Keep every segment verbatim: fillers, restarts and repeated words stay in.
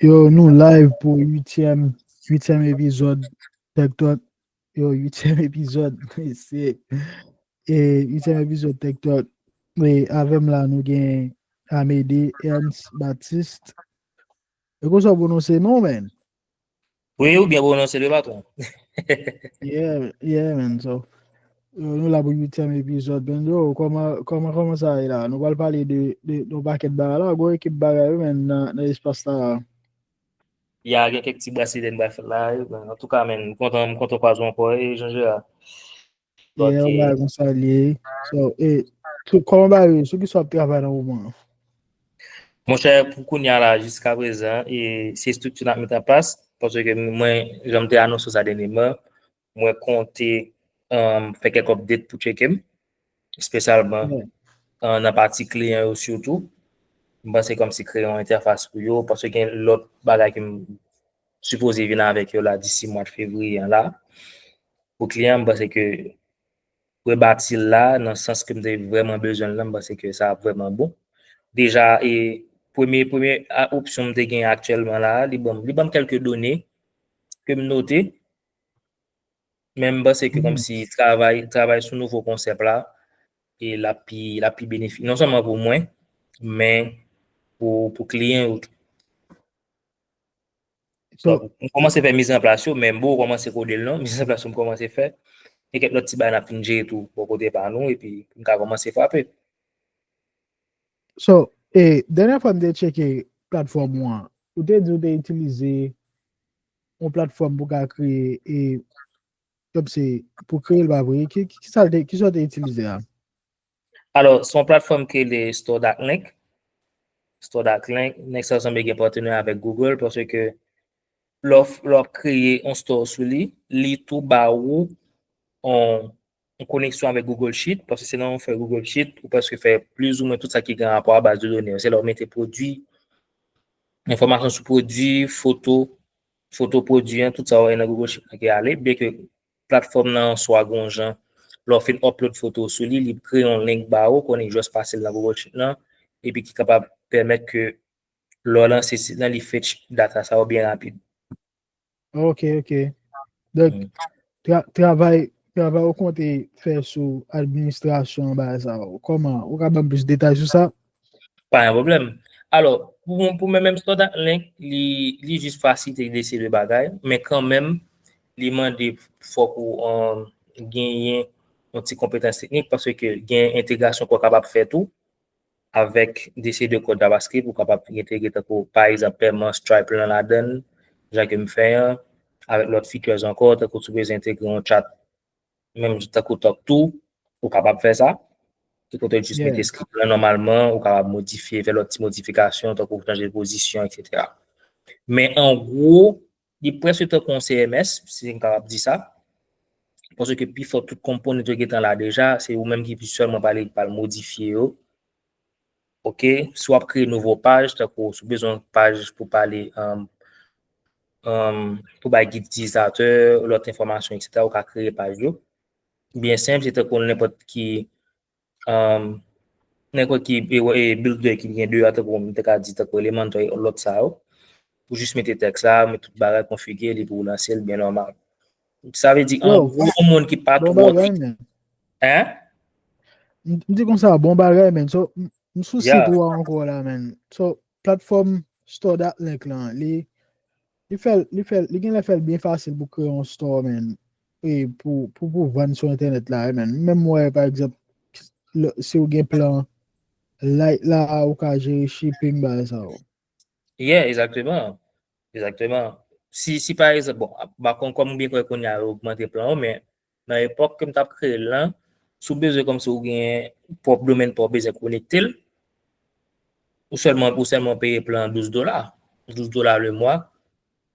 Yo, nou live pou uityèm, uityèm epizòd Tech Talk. Yo, uityèm epizòd, mesye. E, uityèm epizòd Tech Talk. E, avè m la, nou gen Amédée Ernst Baptiste. E konsa w pwononse non, man? Wi, ou byen pwononse l, patwon. Yeah, yeah, man. So, yo, nou la pou uityèm epizòd. Benjo, kòman, kòman, kòman sa ye la? Nou pral pale de, de, de yon pakèt bagay la. Gwo ekip bagay, wi, man, nan, nan espas la a. Ya, gen kèk ti brasede n pral fè la, wi, man. Antouka, man, m kontan, m kontan kwaze w ankò, e, Jean Gérard. Yeah, yon bagay konsa l ye. So, e, kòman bagay yo? Sou ki sa w ap travay nan moman an? Monchè, pou kounye a la, jiska prezan, e, se estrikti n ap met an plas, paske mwen, jan m te anonse w sa dènyèman, mwen konte, um, fè kèk update pou tcheke m, espesyalman, uh, nan pati kliyan yo sitou. M panse kòmsi kreye yon entèfas pou yo, paske gen lòt bagay ke m sipoze vin avèk yo la disi mwa fevriye an la. Pou kliyan, m panse ke rebati l la, nan sans ke m te vrèman bezwen l la, m panse ke sa ap vrèman bon. Deja, e premye, premye a, opsyon m te gen aktyèlman la, li ban m, li ban m kèlke done ke m note. Men m panse ke kòmsi travay, travay sou nouvo konsèp la, e l ap pi, l ap pi benefik. Non sèlman pou mwen, men pou, pou kliyan yo tou. So, m kòmanse fè mizanplas yo, men m poko kòmanse kode l non. Mizanplas yo m kòmanse fè. Gen kèk lòt ti bagay n ap fin jere tou bò kote pa nou, epi n ka kòmanse frape. So, e, dènyè fwa m te tcheke platfòm ou an, ou te di ou te itilize yon platfòm pou ka kreye, e, kòmsi pou kreye l pa vre. Ki, ki, ki sa l te, ki sa w te itilize a? Alò, se yon platfòm ki rele Store Dark Link. Store Dark Link, nèg sa sanble gen patnè avèk Google, paske lè w, lè w ap kreye yon store sou li, li tou ba ou yon, yon koneksyon avèk Google Sheet, paske se nan yon fèy Google Sheet, ou prèske fè plizoumwen tout sa ki gen rapò a baz de done. Se lè w mete pwodui, enfòmasyon sou pwodui, foto, foto pwodui an, tout sa w wè nan Google Sheet la ki ale, byenke platfòm nan an swa gon jan, lè w fin upload foto sou li, li kreye yon link ba ou, konnen jis pase l nan Google Sheet lan, epi ki kapab pèmèt ke lè w lanse sit lan, li fetch data sa yo byen rapid. Ok, ok. Donk, tra, travay, travay ou konte fè sou administrasyon bagay sa yo, kòman? Ou ka ban m plis detay sou sa? Pa gen pwoblèm. Alò, pou, pou mwen menm, Store Dark Link, li, li jis fasilite deside bagay, men kanmenm, li mande fòk ou, um, genyen yon ti konpetans teknik, paske gen entegrasyon ke w kapab fè tou avèk deside kòd JavaScript, ou kapab entegre tankou, pa egzanp, pèman Stripe lan ladan l, jan ke m fè an, avèk lòt features ankò, tankou si w bezwen entegre yon chat, menm tankou TalkTo, ou kapab fè sa. Ki kote w jis mete script lan nòmalman, ou kapab modifye, fè lòt ti modifikasyon, tankou chanje pozisyon, etsetera. Men an gwo, li prèske tankou yon C M S, si m kapab di sa. Paske pifò tout konponant yo gentan la deja, se ou menm ki pi sèlman pale, pral modifye yo. Ok, si w ap kreye nouvo paj, tankou si w bezwen yon paj pou pale, um, um, pou bay gid itilizatè, lòt enfòmasyon, etsetera, ou ka kreye paj yo. Byen senp, se tankou nenpòt ki, um, nenpòt ki, e, e, builder ki gen de a, tankou m te ka di, tankou Elementor e lòt sa yo. Ou jis mete tèks la, mete tout bagay, konfige li pou w lanse l byen nòmal. Sa vle di, an gwo, yon moun ki pa twò... Hein? M di konsa, bon bagay, man. So, m sou sit ou a ankò la, man. So, platfòm Store Dark Link lan, li, li fè, li fè, li genlè fè l byen fasil pou kreye yon store, man. E pou, pou, pou vann sou entènèt la, man. Menm wè, pa egzanp, si w gen plan Light la, ou ka jere shipping, bagay sa yo. Yeah, egzakteman. Egzakteman. Si, si pa egzanp, bon, m pa konn kòman byen kwè kounye a yo ogmante plan yo, men nan epòk ke m t ap kreye l lan, si w bezwen kòmsi w gen pwòp domèn pa w bezwen konekte l, ou sèlman, ou sèlman peye plan douz dola. Douz dola le mwa,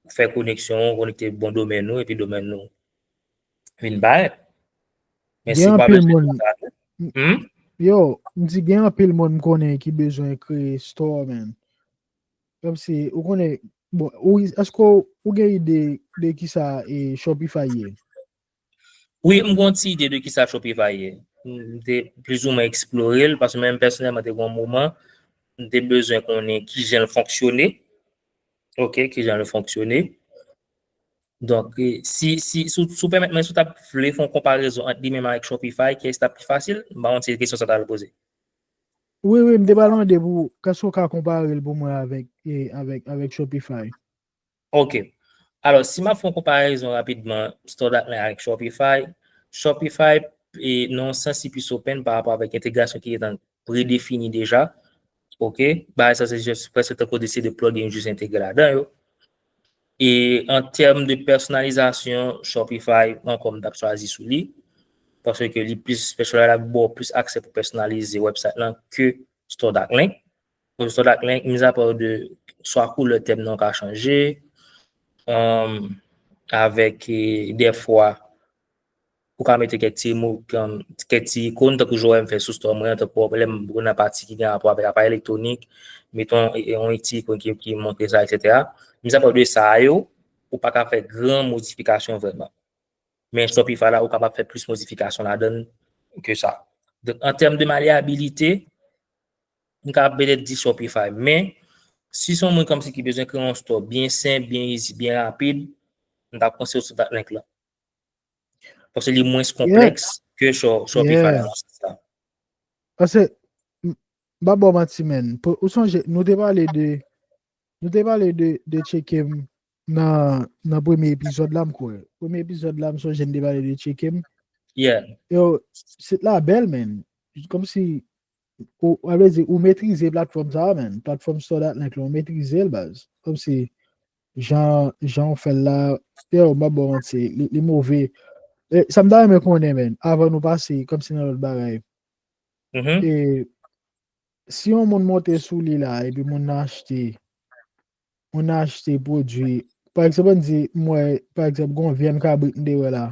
ou fè koneksyon, ou konekte bon domèn ou, epi domèn ou vin parèt. Men si w pa bezwen konsa tou. Yo, m di gen anpil moun m konnen ki bezwen kreye store, man. Kòmsi, ou konnen, bon, ou, èske w, ou gen ide de kisa, e, Shopify ye? Wi, m gen yon ti ide de kisa Shopify ye. M te plizoumwen eksplore l, paske mwen menm pèsonèlman te gen yon moman, m te bezwen konnen kijan l fonksyone. Ok, kijan l fonksyone. Donk, e, si, si, si, si w pèmèt mwen, si w t ap vle fè yon konparezon ant li menm avèk Shopify, kiyès t ap pi fasil? M pa konn si se kesyon sa w t al poze. Wi, wi, m te pral mande pou, èske w ka konpare l pou mwen avèk, e, avèk, avèk Shopify? Ok. Alò, si m ap fè yon konparezon rapidman, Store Datlen avèk Shopify, Shopify, e, nan yon sans, li plis open pa rapò avèk entegrasyon ki gentan predefini deja. Ok? Bagay sa, se jis prèske tankou w deside plug in, jis entegre ladan yo. E an tèm de pèsonalizasyon, Shopify, ankò, m t ap chwazi sou li. Paske li plis pèsonalize, l ap ba w plis aksè pou pèsonalize website lan ke Store Datlen. Pou Store Datlen, mizapa de swa koulè tèm nan ka chanje, um, avèk, e, dèfwa, ou ka mete kèk ti mo, kèk ti ikòn, tankou jan w wè m fè sou store mwen, tankou lè m nan pati ki gen rapò avèk aparèy elektwonik, meton, e, e, yon ti ikòn ki, ki montre sa, et cetera. Mizapa de sa yo, ou pa ka fè gran modifikasyon vrèman. Men Shopify la, ou kapab fè plis modifikasyon ladan l ke sa. Donk, an tèm de malyabilite, m ka petèt di Shopify, men si se yon moun kòmsi ki bezwen kreye yon store byen senp, byen easy, byen rapid, m ta konseye w sou Datlen lan. Paske li mwens konplèks ke Shopify. Paske, m pa ba w manti, men, ou sonje, nou te pale de, nou te pale de, de Checkem nan, nan premye epizòd la, m kwè. Premye epizòd la, m sonje n te pale de Checkem. Yeah. Yo, sit la bèl, men. Kòmsi, ou, sa vle di, ou metrize platfòm sa, men. Platfòm Store Datlen lan, ou metrize l, baz. Kòmsi, jan, jan w fè l la, yo, m pa ba w manti, li, li move. E, sa m ta renmen konnen, men, avan nou pase, kòmsi nan lòt bagay. E, si yon moun monte sou li la, epi moun nan achte, moun nan achte pwodui, pa egzanp, ann di, m wè, pa egzanp, gon vyann kabrit m te wè la,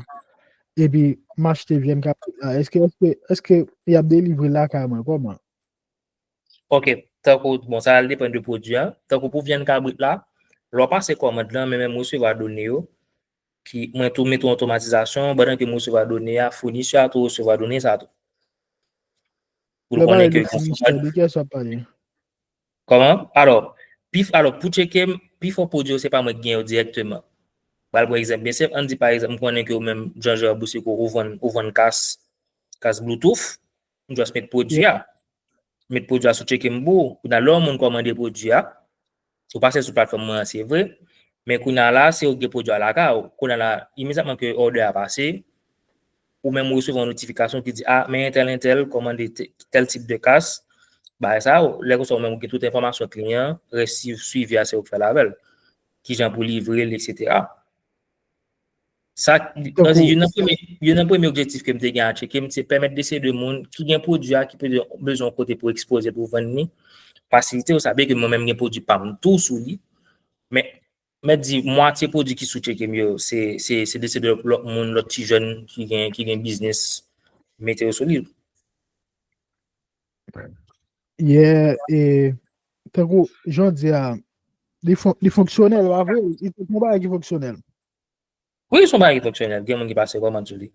epi m achte vyann kabrit la, èske, èske, èske y ap delivre l lakay mwen, kòman? Ok, tankou, bon, sa al depann de pwodui a. Tankou pou vyann kabrit la, lè w pase kòmand lan, men menm resevwa done yo, ki, mwen tou mete yon otomatizasyon, pandan ke m resevwa done a, founisè a tou resevwa done sa tou. Pou l konnen ke founisè, de kiyès w ap pale? Kòman? Alò, pi, alò, pou Checkem, pifò pwodui yo, se pa mwen ki gen yo dirèkteman. Pral pran egzanp byen senp, ann di pa egzanp, m konnen ke ou menm, Jean Jean Boussicot, ou vann, ou vann kas, kas Bluetooth, m just met pwodui a. Met pwodui a sou Checkem pou ou. Kounye a, lè yon moun kòmande pwodui a, ou pase sou platfòm mwen an, se vre. Men kounye a la, se ou ki gen pwodui a lakay ou. Kounye a la, imedyatman ke òdè a pase, ou menm ou resevwa yon notifikasyon ki di, a, men entèl, entèl, kòmande tèl tip de kas, bagay sa yo, lè konsa ou menm ou gen tout enfòmasyon kliyan, rès swivi a se ou k fè l avè l. Kijan pou livre l, etsetera. Sa, youn nan premye, youn nan premye objektif ke m te gen a Checkem, se pèmèt de seri de moun ki gen pwodui a, ki bezwen yon kote pou ekspoze, pou vann li, fasilite yo. Sa vle ke mwen menm gen pwodui pa m tou sou li, men mèt di mwatye pwodui ki sou Checkem yo, se, se, se de seri de lòt moun, lòt ti jèn ki gen, ki gen biznis, mete yo sou li. Yeah, e, tankou jan w di a, li, fon, li fonksyonèl, pa vre? Li se yon bagay ki fonksyonèl. Wi, se yon bagay ki fonksyonèl. Gen moun ki pase kòmand sou li,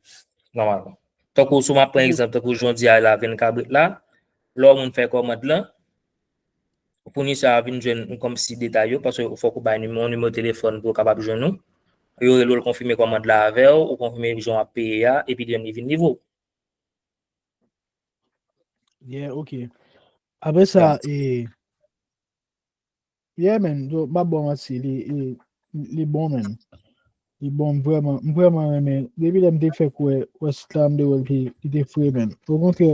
nòmalman. Tankou si w ap pran egzanp, tankou jan w di a la, vyann kabrit la, lè yon moun fè kòmand lan, founisè a vin jwenn kòmsi detay yo, paske fòk ou bay nimewo, nimewo telefòn pou yo kapab jwenn ou. Yo rele w, l konfime kòmand la avè w, ou konfime jan w ap peye a, epi li menm li vin livre w. Yeah, ok. Apre sa, e, yeah, man, yo, m pa ba w manti, li, li, li bon, man. Li bon, m vrèman, m vrèman renmen. Depi lè m te fèk wè, wè sit la, m te wè l ki, ki te fre, man. Okontrè,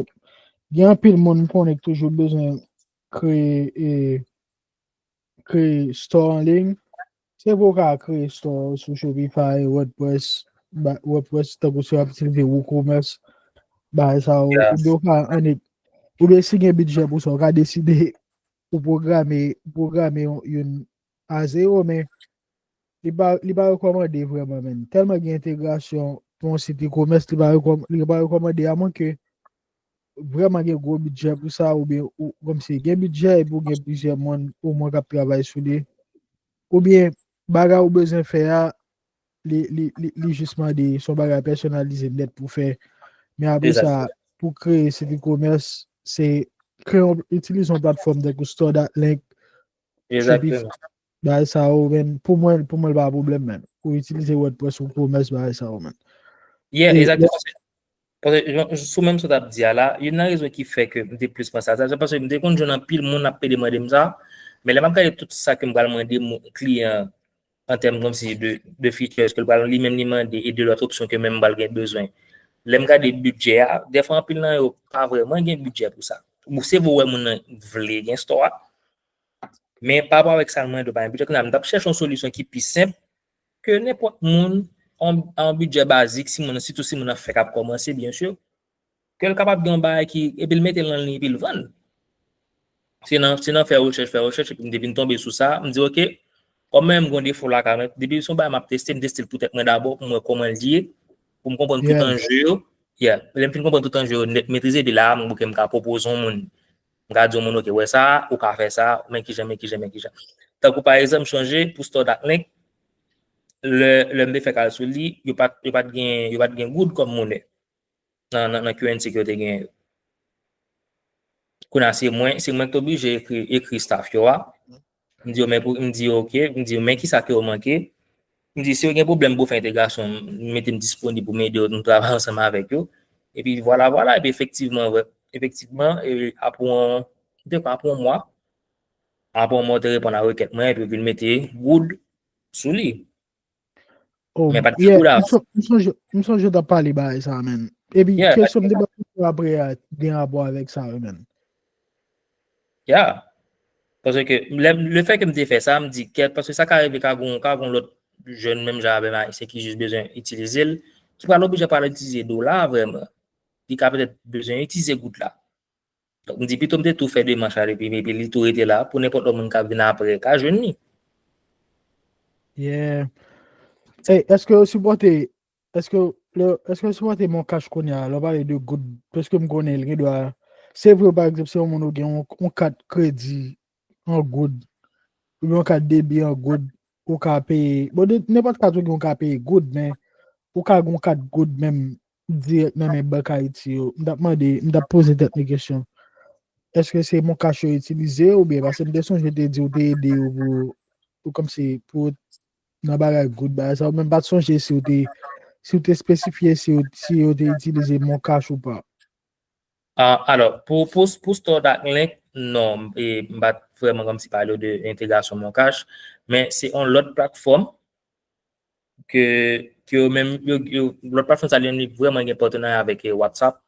gen anpil moun m konnen ki toujou bezwen kreye, e, kreye store an liy. Se pou w ka kreye store sou Shopify, WordPress, ba, WordPress, tankou si w ap itilize WooCommerce, bagay sa yo, oubyen w ka annik, oubyen si gen bidjè pou sa, w ka deside ou pwograme, pwograme yon, youn a zewo, men li pa, li pa rekòmande vrèman, men tèlman gen entegrasyon pou yon sit e-commerce, li pa rekòm, li pa rekòmande, amwen ke vrèman gen gwo bidjè pou sa, oubyen ou, kòmsi gen bidjè epi ou gen plizyè moun omwen k ap travay sou li, oubyen bagay ou bezwen fè a, li, li, li, li jis mande, se yon bagay pèsonalize nèt pou fè. Men apre sa, pou kreye sit e-commerce, se kreye yon, itilize yon platfòm tankou Store dot link, Shopify, Bagay sa yo, men, pou mwen, pou mwen, li pa pwoblèm, men. Ou itilize WordPress ou komès, bagay sa yo, men. Yeah, exactement. Paske sou menm sa w t ap di a la, youn nan rezon ki fè ke m te plis pran sa, se paske m te konn jwenn anpil moun ap pede mande m sa, men lè m ap gade tout sa ke m pral mande kliyan an tèm kòmsi de, de features ke l pral li menm li mande e de lòt opsyon ke menm m pral gen bezwen. Lè m gade bidjè a, dèfwa anpil nan yo pa vrèman gen bidjè pou sa. Ou se vo wè moun nan vle gen store a, men pa rapò avèk sa l mande yo pa gen bidjè. Kounye a m t ap chèche yon solisyon ki pi senp ke nenpòt moun an bidjè bazik, si moun, sitou si moun nan fèk ap kòmanse, byen si, ke l kapab gen yon bagay ki, epi l mete l nan liy epi l vann. Se nan, se nan fè rechèch, fè rechèch, epi m te vin tonbe sou sa, m di, oke, kòm mwen menm m gen yon defo lakay mwen, depi se yon bagay m ap teste, m teste l pou tèt mwen dabò, pou m wè kòman l ye, pou m konprann tout anje yo. Yeah. Lè m fin konprann tout anje yo nèt metrize, epi la, m, oke, m ka pwopoze yon moun. M ka di yon moun, oke, wè sa, ou ka fè sa, men kijan, men kijan, men kijan. Tankou pa egzanp, m sonje pou Store Dark Link, lè, lè m te fè kal sou li, yo pa t, yo pa t gen, yo pa t gen goud kòm monè nan, nan, nan Q N C ke yo te genyen yo. Kounye a, se mwen, se mwen ki te oblije ekri, ekri staff yo a. M di yo, men pou, m di yo, oke, m di yo, men kisa ke yo manke. M di, si yo gen pwoblèm pou fè entegrasyon, mete m disponib pou m ede yo, nou travay ansanm avèk yo. Epi vwala, vwala, epi efektivman, vre, efektivman, e, apre yon, m te kwè apre yon mwa, apre yon mwa, yo te reponn a rekèt mwen, epi yo vin mete goud sou li. Oh, men pa t gen goud avan. M sonje, m sonje w t ap pale bagay sa, men. Epi, kesyon m te ba ou apre a, gen rapò avèk sa, wi, men. Yeah. Paske lè, le fè ke m te fè sa, m di, kèt, paske sa ka rive, ka gon, ka gon lòt jèn menm jan avè m ayisyen ki jis bezwen itilize l, ki pral oblije pral itilize dola vrèman. Li ka petèt bezwen itilize goud la. Donk, m di, pito m te tou fè demach la epi, epi li tou rete la, pou nenpòt lòt moun k ap vin apre, ka jwenn li. Yeah. Hey, èske w sipòte, èske, èske w sipòte Mon Cash kounye a, lè w pale de goud, paske m konnen l gen dwa, se vre, pa egzanp, se yon moun ou gen yon, yon kat kredi an goud, oubyen yon kat debi an goud, ou ka peye, bon, nenpòt kat ou gen, ou ka peye goud, men ou ka gen yon kat goud menm dirèk nan men Bank Ayiti yo. M t ap mande, m t ap poze tèt mwen kesyon. Èske se Mon Cash yo itilize oubyen, paske m te sonje te di ou te ede yo pou, pou kòmsi, pou nan bagay goud, bagay sa, ou menm pa t sonje si ou te, si ou te espesifye si, si yo te itilize Mon Cash ou pa. Ah, alò, pou, pou, pou Store Dark Link, non, e, m pa t vrèman kòmsi pale w de entegrasyon Mon Cash, men se yon lòt platfòm ke, ke yo menm, yo, yo, lòt platfòm sa li menm li vrèman gen patenarya avèk, e, WhatsApp.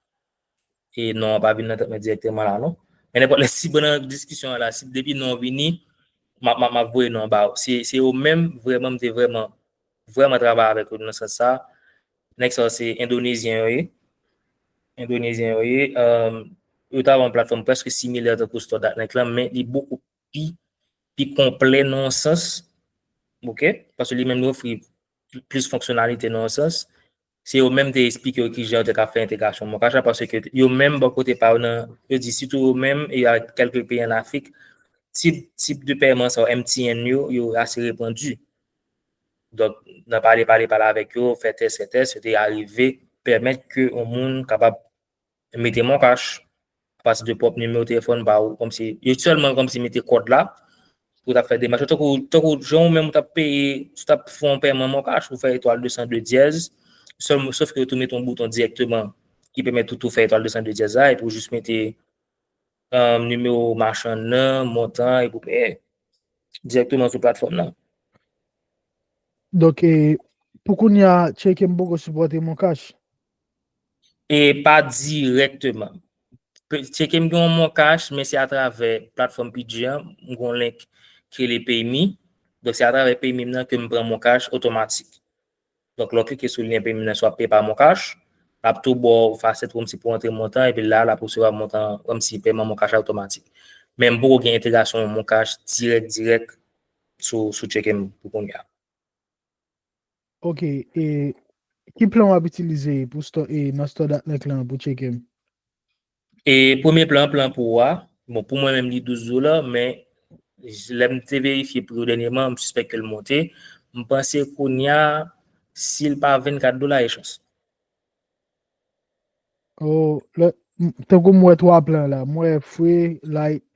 E non an pa vin nan tèt mwen dirèkteman la, non. Men nenpòt lè, si bon nan diskisyon an la, si depi non an vini, m ap, m ap, m ap voye non an ba w. Se, se yo menm, vrèman, m te vrèman, vrèman travay avèk yo nan sans sa. Nèg sa yo se Endonezyen yo ye. Endonezyen yo ye. Yo ta yon platfòm prèske similè tankou Store Dark Link lan, men li bokou pi, pi konplè nan yon sans. Oke? Paske li menm li ofri plis fonksyonalite nan yon sans. Se yo menm te esplike yo kijan yo te ka fè entegrasyon Mon Cash la, paske yo menm bò kote pa yo nan, yo di sitou yo menm e avèk kèlke peyi an Afrik, tip, tip de pèman sa yo, M T N yo, yo ase repandi. Donk, nan pale, pale, pale avèk yo, fè tès, fè tès, yo te arive pèmèt ke yon moun kapab mete Mon Cash apati de pwòp nimewo telefòn pa ou, kòmsi, yo sèlman kòmsi mete kòd la, pou w t ap fè demach yo. Tankou, tankou jan ou menm ou t ap peye, si w t ap fè yon pèman Mon Cash, ou fè etwal de san de dyèz, sèlman, sof ke yo tou mete yon bouton dirèkteman ki pèmèt ou tou fè etwal de san de dyèz la, epi ou jis mete, um, nimewo machann nan, montan, epi ou peye dirèkteman sou platfòm nan. Donk, e, pou kounye a, Checkem poko sipòte Mon Cash? E pa dirèkteman. Checkem gen yon Mon Cash, men se atravè platfòm P G an, m gen yon link ki rele PayMe. Donk, se atravè PayMe nan ke m pran Mon Cash otomatik. Donk, lè w klike sou lyen PayMe nan, swa peye pa Mon Cash, l ap tou ba w fasèt kòmsi pou antre montan, epi la, l ap resevwa montan kòmsi pèman Mon Cash la otomatik. Men m poko gen entegrasyon Mon Cash dirèk, dirèk sou, sou Checkem pou kounye a. Ok, e ki plan w ap itilize pou store, e nan Store Dark Link lan pou Checkem? E premye plan, plan pou ou a, bon, pou mwen menm li douz dola, men lè m te verifye pri yo dènyèman, m sispèk ke l monte. M panse kounye a, si l pa vennkat dola, e chans. Oh, tankou m wè twa plan la, m wè free, light,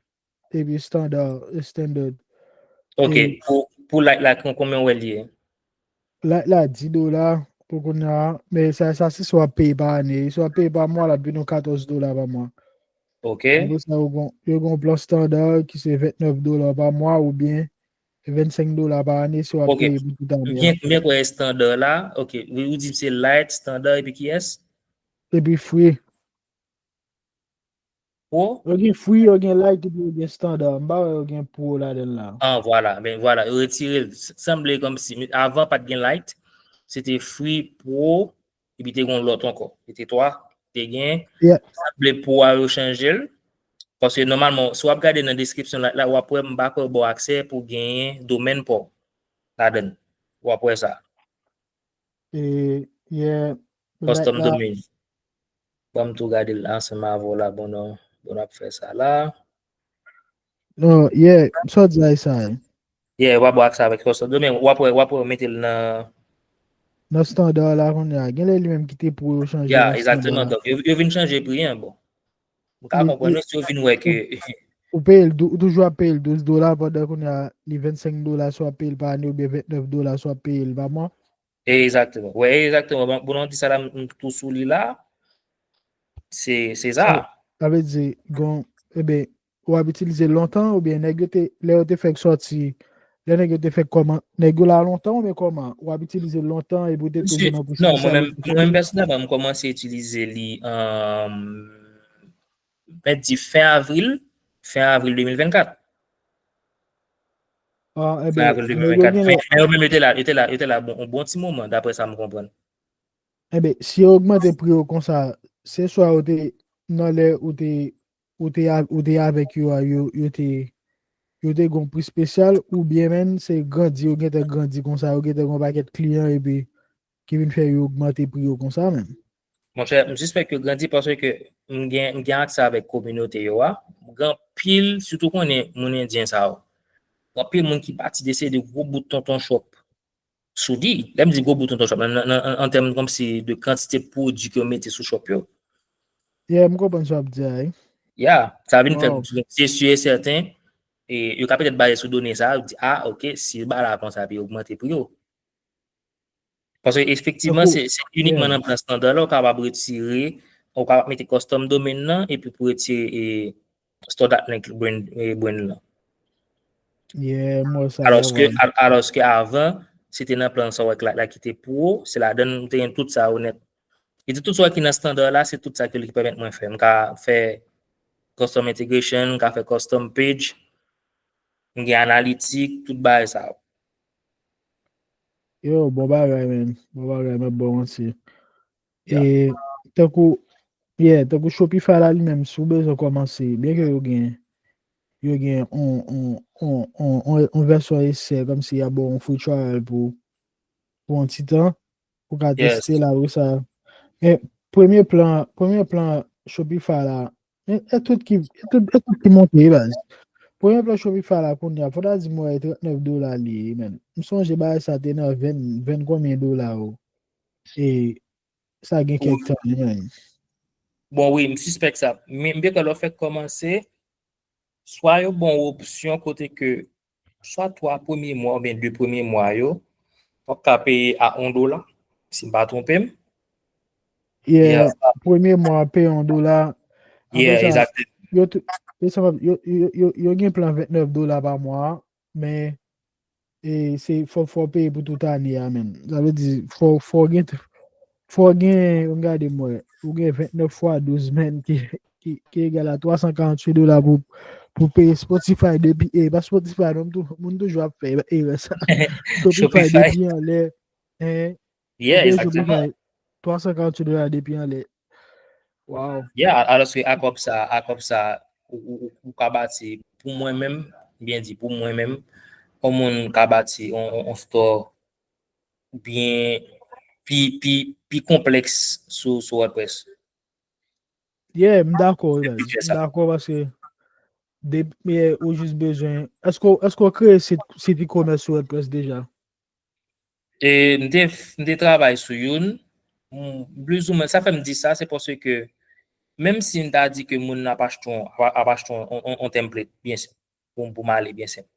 epi standard, standard. Ok, pou, pou Lite la, kon- konbyen w wè l ye? Lite la, dis dola pou kounye a. Men sa, sa se si w ap peye pa ane. Si w ap peye pa mwa, l ap vin yon katòz dola pa mwa. Ok. Apre sa, yo gen yo gen yon plan standard ki se vennèf dola pa mwa oubyen vennsenk dola pa ane si w ap Ok. peye pou tout ane a. Byen, byen kwè estanda la. Ok, ou, ou di se Lite, estanda epi kiyès? Epi free. Pro? Yo gen free, yo gen Lite, epi yo gen standard. M pa wè yo gen pro ladan l la. Ah, vwala. Ben vwala, yo retire l. S- Sanble kòmsi avan pa t gen Lite, se te free, pro, epi te gen yon lòt ankò. Se te twa. Te gen, Yeah. sanble pro a yo chanje l. Paske nòmalman, si w ap gade nan deskripsyon la, la w ap wè m pa kwè ba w aksè pou genyen domèn pa w ladan l. W ap wè sa. E, yeah, Custom Lite la, domain. Ban m tou gade l ansanm avè w la, bon, non, bon, n ap fè sa la. Non, yeah, sa w di a sa. Yeah, w ap wè sa avèk custom domain, w ap wè, w ap wè, mete l nan Nan standard la, kounye a. Gen lè li menm ki te pro yo chanje Yeah, nan exactement. standard. Donk, yo, yo vin chanje pri an, bon. M ka Li- konprann li- si yo vin wè ke Ou peye l, dou- ou toujou ap peye l douz dola pandan kounye a, li vennsenk dola si w ap peye l pa ane oubyen vennèf dola si w ap peye l pa mwa. Exactement. Wè, exactement. Bon, bon, nou di sa la, m m tou sou li la. Se se sa. Sa vle di, gon, ebe, w ap itilize l lontan oubyen nèg yo te, lè yo te fèk sòti, lè nèg yo te fèk kòman, nèg yo la lontan oubyen kòman? W ap itilize l lontan epi w te Misye, toujou nan pri non, mwen espesyal menm, ou te mwen menm fè? Pèsonèlman, m kòmanse itilize li um, mèt di fen avril, fen avril de mil vennkat. Ah, Fen ebe, avril nèg yo de mil vennkat. gen Men, lè, men yo menm yo te la, yo te la, yo te la bon, yon bon ti moman, daprè sa m konprann. ebe, si yo ogmante pri yo konsa, se swa yo te, nan lè ou te, ou te, a- ou te avèk yo a, yo, yo te, yo te gon pri espesyal, oubyen menm se grandi, yo gentan grandi konsa, yo gentan gon pakèt kliyan, epi ki vin fè yo ogmante pri yo konsa menm. Monchè, m sispèk yo grandi paske m gen, m gen aksè avèk kominote yo a. M gen anpil, sitou konnen moun endyen sa yo. Gen anpil moun ki pati deside gwo bout tonton shop sou li. Lè m di gwo bout tonton shop, nan, nan, nan, an tèm kòmsi de kantite pwodui ke yo mete sou shop yo. Yeah, m konprann sa w ap di a, wi. Ya, sa vin fè Wow. se si e sèten, e yo ka petèt baze sou done sa, yo di, ah, ok, si ba la konsa, epi ogmante pri yo. Paske efektivman, Tankou, se se inikman yeah. Nan plan standard la, ou kapab retire, ou kapab mete custom domain nan, epi pou retire e, store dot link brand, e, brand lan. Yeah, m wè sa Alòske, avan. al- alòske avan, se te nan plan sa wè la, la ki te pro, se ladan nou te gen tout sa yo nèt. E tout sa ki nan standard la, se tout sa ke li ki pèmèt mwen fè. M ka fè custom integration, m ka fè custom page, m gen analitik, tout bagay sa yo. Yo, bon bagay, man. Bon bagay, mwen bon manti. Yeah. E tankou, yeah, tankou Shopify la li menm, si w bezwen kòmanse, byen ke yo gen, yo gen on, on, on, on, on, on vèsyon esè, kòmsi y ap ba w on free trial pou, pou yon ti tan, pou ka Yes. teste l apre sa. Men premye plan, premye plan Shopify la, e, e tout ki, e tout, e tout ki monte, baz. Premye plan Shopify la kounye a, fò ta di mwen e trannèf dola li ye, man. M sonje bagay sa te nan ven, ven konbyen dola, o. E sa gen kèk tan, wi, man. Bon, wi, m sispèk sa. Men, m byen kwè lè w fèk kòmanse, swa yo ba w opsyon kote ke, swa twa premye mwa oubyen de premye mwa yo, w ap ka peye a yon dola, si m pa twonpe m. Yeah, Yeah. Premye mwa, peye yon dola. Apre Yeah, sa, exactly. yo, tou- yo, sa va- yo, yo, yo, yo gen plan vennèf dola pa mwa, men e se fò, fò peye pou tout ane a, menm. Sa vle di, fò, fò gen, fò gen, yon gade mwen, ou gen vennèf fwa douz, menm, ki, ki, ki egal a twa san karanntuit dola pou, pou peye Spotify depi, e, pa Spotify, non, tou- moun toujou ap fè erè sa. Shopify Shopify. Depi anlè, en, Yeah, ou peye exactement. Shopify twa san karanntuit dola depi anlè. Wow. Yeah, alòske a kòb sa, a kòb sa, ou, ou, ou, ou ka bati, pou mwen menm, byen di, pou mwen menm, yon moun ka bati on, on, on store byen pi, pi, pi konplèks sou, sou WordPress. Yeah, m dakò, guys. M dakò paske de, men ou jis bezwen. Èske, èske w kreye sit, sit e-commerce sou WordPress deja? E m te, m te travay sou youn, m, plizoumwen, sa fè m di sa, se paske menm si m ta di ke moun nan ap achte on, ap achte on, on, on, on template, byen senp, pou, pou m ale byen senp.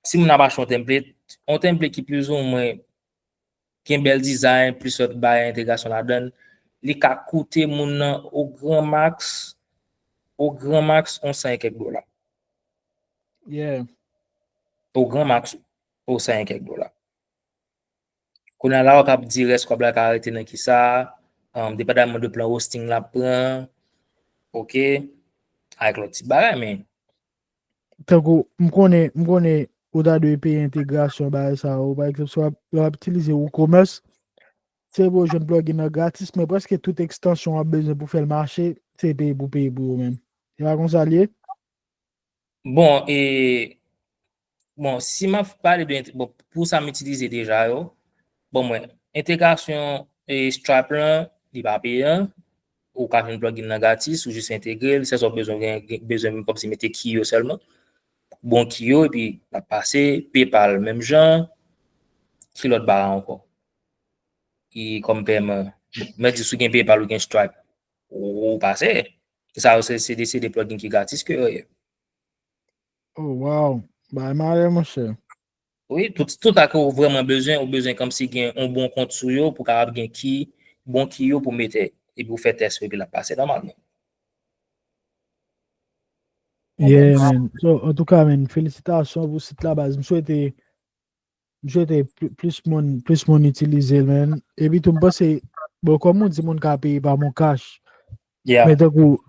Si moun ap achte yon template, yon template ki plizoumwen gen bèl design, plis lòt bagay entegrasyon ladan l, li ka koute moun nan o gran max, o gran max, yon san e kèk dola. Yeah. O gran max, yon san e kèk dola. Kounye a la, w ap di rès kòb la ka rete nan kisa, um, depandaman de plan hosting l ap pran, ok, avèk lòt ti bagay, men Tankou, m konnen, m konnen ou ta dwe peye entegrasyon bagay sa yo. Pa egzanp, si w ap, w ap itilize WooCommerce, se pou w jwenn plugin nan gratis, men prèske tout ekstansyon w ap bezwen pou fè l mache, se peye pou peye pou yo menm. Se pa konsa l ye? Bon, e, bon, si m ap pale de, bon, pou sa m itilize deja yo, bon, mwen, entegrasyon e Stripe lan, li pa peyan, ou ka jwenn plugin nan gratis, ou jis entegre l, sèl sa w bezwen gen, gen- bezwen kòmsi mete key yo sèlman. Bon key yo, epi l ap pase, PayPal menm jan, ki lòt bagay ankò? Ki kòm pèman, mwen di si w gen PayPal ou gen Stripe, ou, ou pase. Sa yo se, se de, se de plugin ki gratis ke yo ye. Oh, wow. Bagay malè, monchè. Wi, tout, tout sa ke ou vrèman bezwen, ou bezwen kòmsi gen yon bon kont sou yo, pou kapab gen key, bon key yo pou mete, epi ou fè tès yo, epi l ap pase nòmalman. Yeah, man. So, antouka, man, felisitasyon pou sit la, baz. M swete, m swete pl- plis moun, plis moun itilize l, man. Epi tou, m panse, bon, kòm ou di, moun ka peye pa MonCash. Yeah. Men tankou,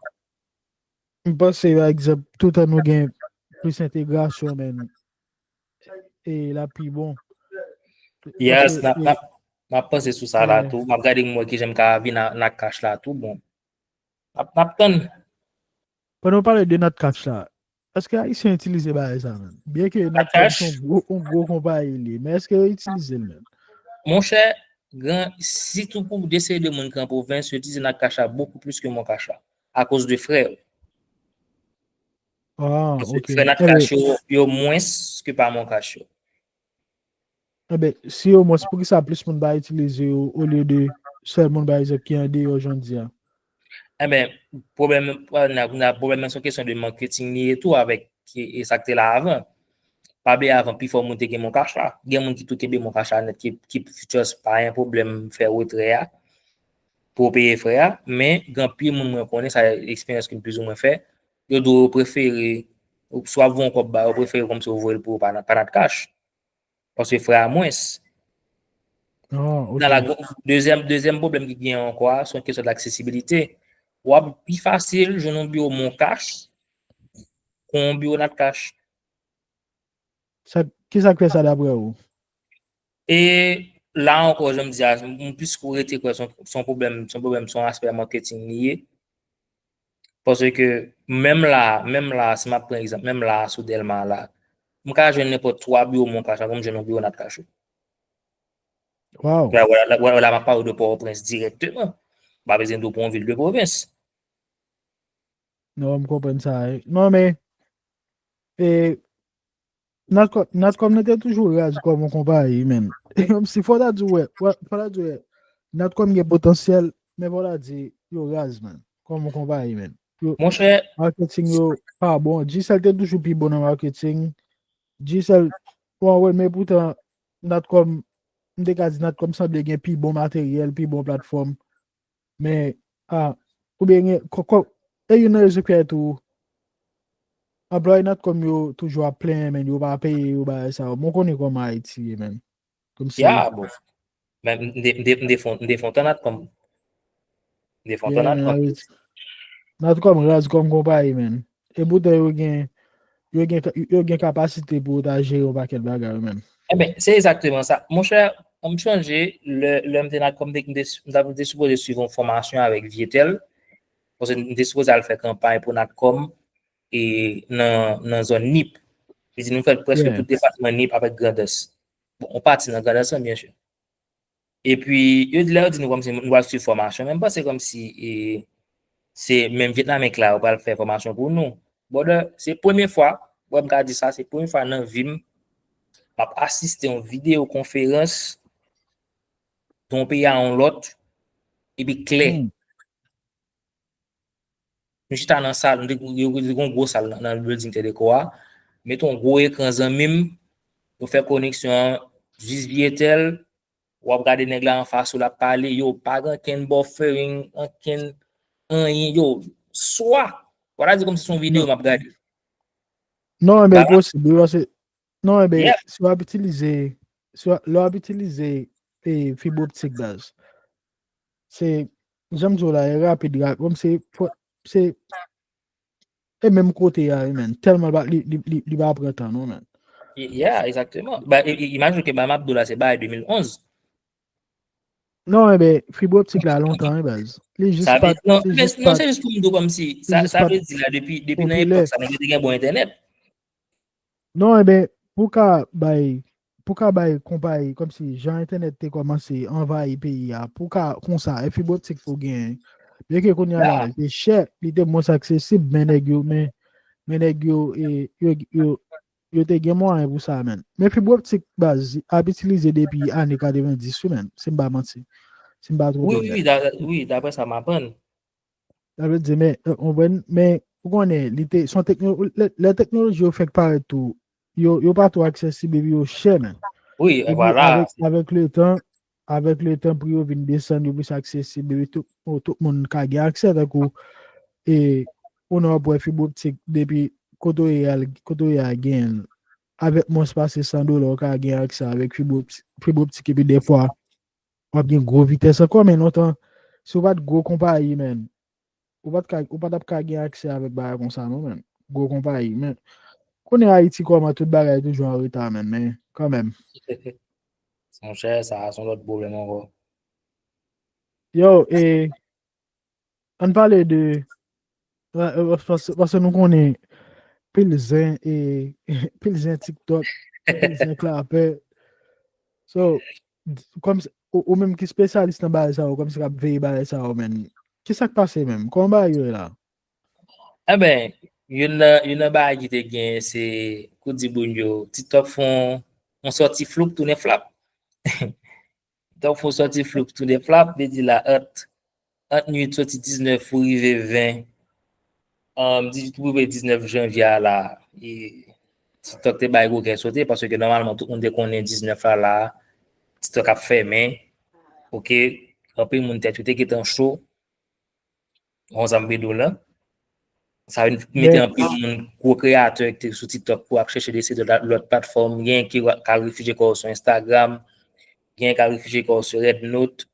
m panse, pa egzanp, toutan nou gen plis entegrasyon, man, e l ap pi bon. Yes, Paske, n ap, n ap, n ap panse sou sa la Yeah. tou. M ap gade m wè kijan m ka vin a, nan cash la tou. Bon, n ap, n ap tann. Pandan w pale de Natcash la, èske Ayisyen itilize bagay sa menm? Byen ke Natcash Natcash? se yon gwo, yon gwo konpayi li, men èske yo itilize l menm? Monchè, gran, sitou pou de seri de moun ki an pwovens, yo itilize Natcash la bokou plis ke MonCash la, akoz de frè yo. Ah, Paske ok. frè Natcash yo, yo mwens ke pa MonCash yo. Enben, si yo mwens, poukisa plis moun pa itilize yo olye de sèl moun, pa egzanp, ki andeyò, jan w di a? Enben, pwoblèm, nan, nan pwoblèm nan, se yon kesyon de marketing li ye tou avèk e, e sa k te la avan. Pa bliye avan, pifò moun te gen MonCash la. Gen moun ki tou kenbe MonCash la nèt, ki, ki just pa gen pwoblèm fè retrè a pou peye frè a. Men, gen anpil moun mwen konnen, sa eksperyans ke m plizoumwen fè, yo di w yo prefere, swa voye yon kòb ba yo, yo prefere kòmsi yo voye l pou yo pa nan, pa Natcash. Paske frè a mwens. Oh, Nan la, ok. Dezyèm, dezyèm pwoblèm ki gen ankò a, se yon kesyon d'aksesibilite. W ap pi fasil jwenn yon biwo MonCash kon yon biwo Natcash. Sa, ki sa k fè sa daprè ou? E la ankò, jan m di a, m plis kou rete kwè se yon, se yon pwoblèm, se yon pwoblèm, se yon aspè marketing li ye. Paske menm la, menm la, si m ap pran egzanp, menm la sou Dèlma la, m ka jwenn nenpòt twa biwo MonCash avan m jwenn yon biwo Natcash. Wow. La, wè, la, wè, la, m ap pale de Pòtoprens dirèkteman. M pa bezwen di w pou yon vil de pwovens. Non, m konprann sa, wi. Non, men, e, Natcom, Natcom nan te toujou raz kòm yon konpayi, men. Kòmsi fò ta di, wè, wè, fò ta di, wè, Natcom gen potansyèl, men fò ta di, yo raz, man, kòm yon konpayi, men. Yo, Monchè, marketing yo pa bon. Digicel te toujou pi bon nan marketing. Digicel, bon, wè, men poutan, Natcom, m te ka di Natcom sanble gen pi bon materyèl, pi bon platfòm. Men, a, oubyen gen, kò, kò, e youn nan rezon ki fè tou, anplwaye Natcom yo toujou ap plenyen, men yo pa peye yo bagay sa yo. Bon, konnen kòman Ayiti ye, men. Kòmsi ya, bon. Men m de-, m de-, m defon-, m defann Natcom. M defann Yeah, Natcom. Ayiti. Natcom raz kòm konpayi, men. E poutan yo gen, yo gen, yo gen kapasite pou yo ta jere yon pakèt bagay, men. Enben, se egzakteman sa. Monchè, m chonje, lè, lè m te Natcom, m te, m te, m te sipoze swiv yon fòmasyon avèk Vietel. Paske m te sipoze al fè kanpay pou Natcom e nan, nan zòn Nip. Li di nou fè prèske Yeah. tout depatman Nip avèk Grandans. Bon, on pati nan Grandans lan, byen si. Epi, yo di, lè yo di nou kòmsi nou pral swiv fòmasyon, men m panse kòmsi, e, se menm Vyetnamyen la yo pral fè fòmasyon pou nou. Brother, se premye fwa, wè m ka di sa, se premye fwa nan vi m, m ap asiste yon videyo konferans de yon peyi a yon lòt, epi klè. Hmm. Nou chita nan sal, nou te, yo te gen yon gwo sal nan, nan building Teleco a. Mete yon gwo ekran zanmi m, Ou fè koneksyon an jis vye tèl, w ap gade nèg la anfas ou l ap pale, yo, pa gen ankenn buffering, ankenn anyen, yo, swa, w a di kòmsi se yon videyo m ap gade. Non, men posib, wi, paske, non, men si w ap itilize, si w ap, lè w ap itilize e, fib optik baz, se, jan m di w la, e rapid, rapid, kòm se, se, e menm kote a, wi, men, tèlman li, li, li, li pa pran tan, non, men. Yeah, exactement. Ba, imajine ke ba m ap di w la, se bagay de mil onz. Non, enben, fib optik la lontan, wi, baz. Li jis pa. Non, se jis pou m di w kòmsi, sa vle di la, depi, depi nan epòk sa, nèg yo te gen bon entènèt. Non, enben, pou ka bay, pou ka bay konpayi, kòmsi jan entènèt te kòmanse anvayi peyi a, pou ka konsa, e fib optik pou genyen. Byenke kounye a la, li te chè, li te mwens aksesib, men nèg yo, men, men nèg yo, e, yo, yo, yo te gen mwayen pou sa, men. Men fib optik, baz, ap itilize depi ane katrevenndis, wi, men, si m pa manti. Si m pa twonpe m. Wi, wi, wi, daprè sa m aprann. Sa vle di, men, ou konprann, men, ou konnen, li te, son tekno, lè, lè teknoloji yo fèk parèt tou, yo, yo pa twò aksesib epi yo chè, men. Wi, vwala. Avèk, avèk le tan, avèk le tan, pri yo vin desann, yo plis aksesib, epi tout, tout moun ka gen aksè, tankou, e, ou nan wè fib optik, depi kote w ye a, kote w ye a gen, avèk mwens pase san dola, ou ka gen aksè avèk fib optik, fib optik, epi defwa, w ap gen gwo vitès ankò, men lontan, si w pa t gwo konpayi, men, ou pa t ka, ou pa t ap ka gen aksè avèk bagay konsa, non, men. Gwo konpayi, men. Konnen Ayiti kòman tout bagay toujou an reta, men, men, kanmenm. Monchè, sa a se yon lòt pwoblèm ankò. Yo, e, ann pale de, paske nou konnen pil zen, e, pil zen TikTok, pil zen klapè. So, kòm ou menm ki espesyalis nan bagay sa yo, kòmsi k ap veye bagay sa yo, men. Ki sa k pase menm? Kòman bagay yo ye la? Enben, youn nan, youn nan bagay ki te gen, se, kou di moun yo, TikTok fè yon, yon sòti floup tounen flap. TikTok fè yon sòti floup tounen flap, vle di la, ant, ant nwit sòti diznèf pou rive ven, um, dizuit pou rive diznèf janvye a la, e, TikTok te bay gwo kè sote, paske nòmalman tout moun te konnen diznèf la, la, TikTok ap fèmen, oke, anpil moun tèt yo te gentan cho, yon zanmi do la. Sa vin mete anpil moun, gwo kreyatè ki te sou TikTok pou ap chèche dese de lòt platfòm, gen ki ka refijye kò yo sou Instagram, gen ka refijye kò yo sou Red Note.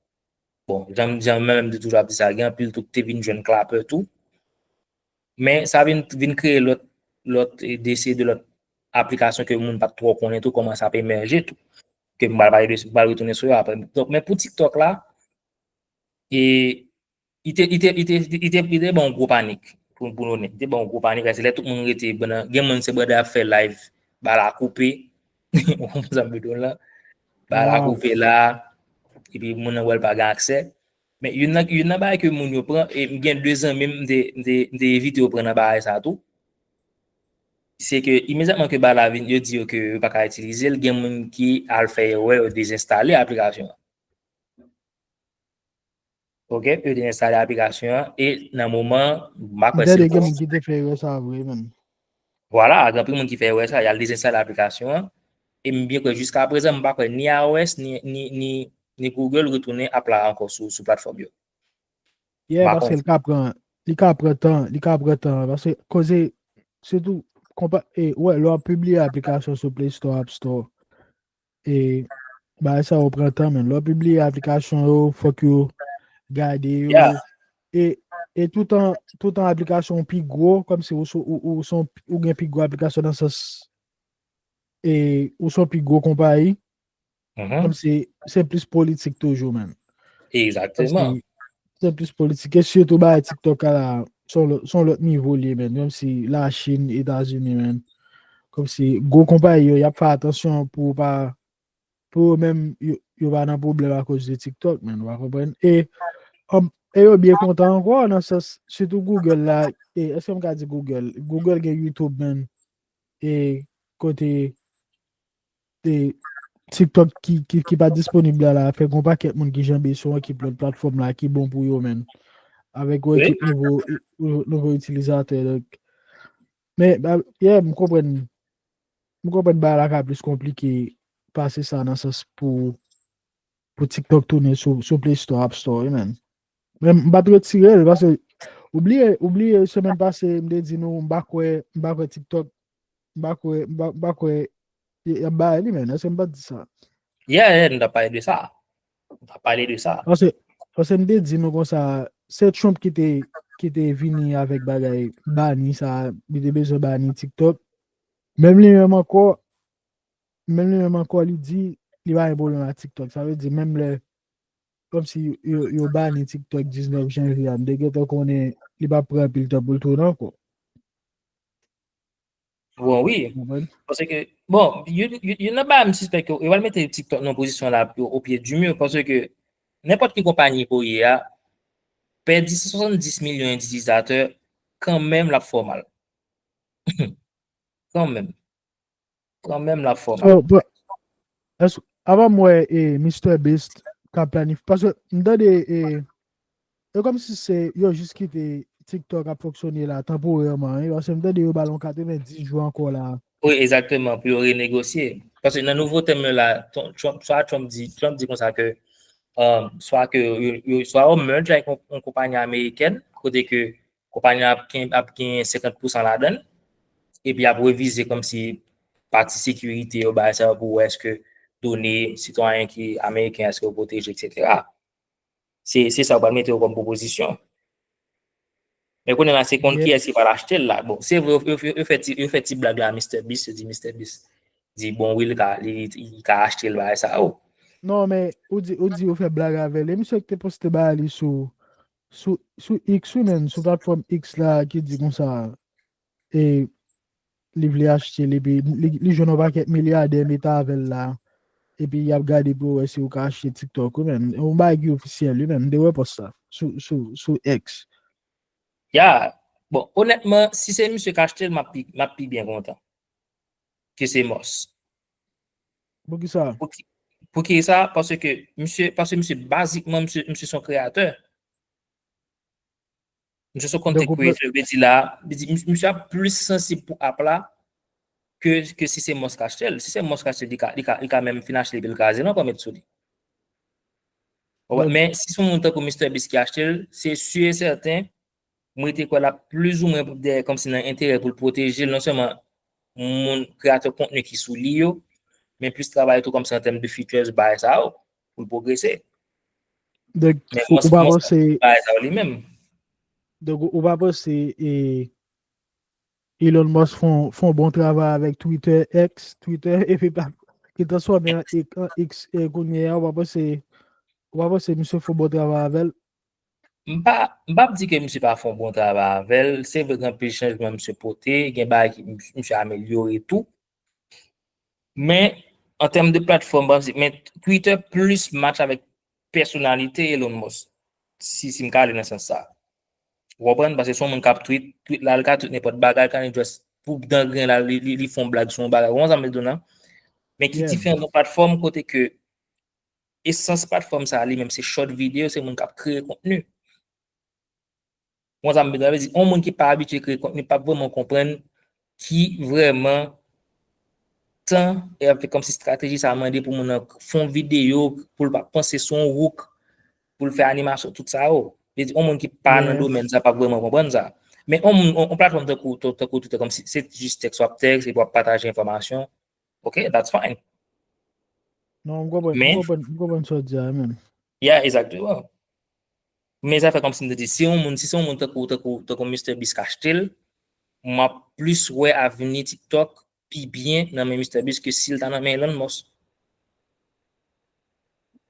Bon, jan, jan mwen menm te toujou ap di sa, gen anpil tou ki te vin jwenn klapè tou. Men sa vin, vin kreye lòt, lòt, e, dese de lòt aplikasyon ke moun pa t twò konnen tou, kòman sa ap emèje tou. Ke m pral pale de, m pral retounen sou yo apre. Donk, men pou TikTok la, e, li te, li te, li te, li te, li te ban yon gwo panik, pou, pou n onèt. Li te ban yon gwo panik, paske lè tout moun rete, gen moun se banda ap fè live, ba la koupe, ou konprann sa m vle di w la, ba la koupe la, epi moun nan wè l pa gen aksè. Men youn nan, youn nan bagay ke moun yo pran, e m gen de zanmi m, m te, m te, m te envite yo pran nan bagay sa tou. Se ke imedyatman ke ba la vin, yo di yo ke yo pa ka itilize l, gen moun ki al fè erè, yo dezenstale aplikasyon an. Oke, yo dezenstale aplikasyon an, e nan moman, m pa kwè se. Gen moun ki te fè erè sa vre, menm. Vwala, gen anpil moun ki fè erè sa, y al dezenstale aplikasyon an, e m byen kwè jiska prezan, m pa kwè ni iOS, ni, ni, ni, ni Google retounen app la ankò sou, sou platfòm yo. Yeah, paske li ka pran, li ka pran tan, li ka pran tan, paske koze, sitou, konpa, e, wè, lè w ap pibliye aplikasyon sou Play Store, App Store, e, bagay sa yo pran tan, men. Lè w pibliye aplikasyon yo, fòk yo gade yo. E, e toutan, toutan aplikasyon pi gwo, kòmsi ou, ou, ou, ou gen pi gwo aplikasyon nan sans, e, ou se yon pi gwo konpayi, kòmsi se plis politik toujou, menm. Egzakteman. Se plis politik. E sitou bagay TikTok la, se yon lòt nivo li ye, menm. Kòmsi Lachin, Etazini, menm. Kòmsi gwo konpayi yo, y ap fè atansyon pou pa, pou yo menm, yo, yo pa nan pwoblèm akoz de TikTok, menm, ou pa konprann? E, e yo byen kontan ankò, nan sans, sitou Google la, e, èske m ka di Google? Google gen YouTube, menm. E kote e TikTok ki, ki, ki pa disponib la, la, fè gon pakèt moun ki janbe sou ekip lòt platfòm la ki bon pou yo, menm. Avèk yon ekip nouvo, nouvo itilizatè, donk. Men, yeah, m konprann. m konprann bagay la ka plis konplike pase sa nan sans pou, pou TikTok tounen sou, sou Play Store, App Store, wi, man. Men m pa t retire l, paske ou bliye, ou bliye semèn pase, m te di nou, m pa kwè, m pa kwè TikTok, m pa kwè, m pa, m pa kwè y, y ap bay li, man. Èske m pa t di sa? Yeah, yeah, nou t ap pale de sa. Nou t ap pale de sa. Paske, paske m te di nou konsa, se Trump ki te, ki te vini avèk bagay bani sa, li te bezwen bani TikTok. Menm li menm ankò, menm li menm ankò, li di li pa gen pwoblèm ak TikTok. Sa vle di, menm lè, kòmsi yo, yo bani TikTok diznèf janvye a, m te gentan konnen li p ap pran anpil tan pou l tounen ankò. Bon, wi. Paske, bon, youn nan bagay m sispèk yo, yo pral mete TikTok nan pozisyon la o pye di mi, paske nenpòt ki konpayi pou ye a, pèdi san swasanndis milyon itilizatè, kanmenm l ap fè w mal. Kanmenm. Kanmenm l ap fè w mal. Avan m wè e, Mister Beast ka planifye, paske m tande e, e kòmsi se yo jis kite TikTok ap fonksyone la tanporèman, wi, paske m tande yo ba l yon katrevenndis jou ankò la. Wi, egzakteman, pou yo renegosye. Paske nan nouvo tèm yo la, Trump, sa Trump di, Trump di konsa ke um, swa ke yo, yo, swa yo merge avèk yon, yon konpayi amerikèn, kote ke konpayi ap gen, ap gen senkant pousan ladan l, epi ap revize kòmsi pati sekirite yo, bagay sa yo pou wè èske done sitwayen ki ameriken, èske yo pwoteje, etsetera. Se, se sa yo pral mete yo kòm pwopozisyon. Men kounye la, se konn kiyès ki pral achte l la. Bon, se vre, yo, yo, yo fè ti, yo fè ti blag la, Mister Beast, yo di Mister Beast di bon, wi, li ka, li, li ka achte l, bagay sa yo. Non, men ou di, ou di yo fè blag avè l. E misye ki te poste bagay li sou, sou, sou X, wi, men, sou platfòm X la, ki di konsa, e li vle achte l, epi li, li jwenn yon pakèt milyadè mete avè l la. Epi y ap gade pou yo wè si yo ka achte TikTok, wi, men. Yon bagay ki ofisyèl, wi, men. M te wè pòs sa sou, sou, sou X. Ya, bon, onètman, si se misye k achte l, m ap pi, m ap pi byen kontan ke se Musk. Poukisa? Poukisa? Paske misye, paske misye, bazikman, misye, misye se yon kreyatè. Misye se yon content creator, vle di la, vle di, misye ap plis sansib pou app la ke, ke si se Musk achte l. Si se Musk achte l, li ka, li ka, li ka menm fin achte l epi l kraze l ankò met sou li. Men si se yon moun tankou Mister Beast ki achte l, se si e sèten, mwen te kwè l ap plizoumwen dèyè kòmsi nan enterè pou l pwoteje l, non sèlman moun kreyatè kontni ki sou li yo, men plis travay tou kòmsi an tèm de features bagay sa yo, pou l pwogrese. Donk, ou pa panse bagay sa yo li menm. Donk, ou pa panse e, Elon Musk fè yon bon travay avèk Twitter, X, Twitter, epi pa ki transfòme an X, an X e, kounye a, ou pa panse, ou pa panse misye fè yon bon travay avè l? M pa, m p ap di ke misye pa fè yon bon travay avè l. Se vre gen anpil chanjman misye pote, gen bagay ki misye amelyore tou. Men, an tèm de platfòm, men Twitter plis match avèk pèsonalite Elon Musk. Si, si m ka ale nan sans sa. Ou konprann? Paske se yon moun k ap tweet, tweet la, li ka tweet nenpòt bagay, Kanye West, pou dan grenn la, li, li, li fè yon blag sou yon bagay. Ou konprann sa m vle di w nan? Men ki diferan nan platfòm kote ke esans platfòm sa li menm se short video, se moun k ap kreye kontni. Ou konprann sa m vle di w? Sa vle di, yon moun ki pa abitye kreye kontni p ap vrèman konprann ki vrèman tan e ap fè kòmsi estrateji sa mande pou moun nan fè yon videyo, pou l pa panse sou yon hook, pou l fè animasyon, tout sa yo. Vle di, yon moun ki pa nan domèn sa p ap vrèman konprann sa. Men yon moun, yon platfòm tankou, tankou Twitter, kòmsi se jis tèks w ap tèks epi w ap pataje enfòmasyon. Ok, that's fine. Non, m konprann, m konprann, m konprann sa w di a, man. Yeah, exactement. Men sa fè kòmsi m te di, si yon moun, si se yon moun tankou, tankou, tankou Mister Beast k achte l, m ap plis wè avni TikTok pi byen nan men Mister Beast ke si l ta nan men Elon Musk.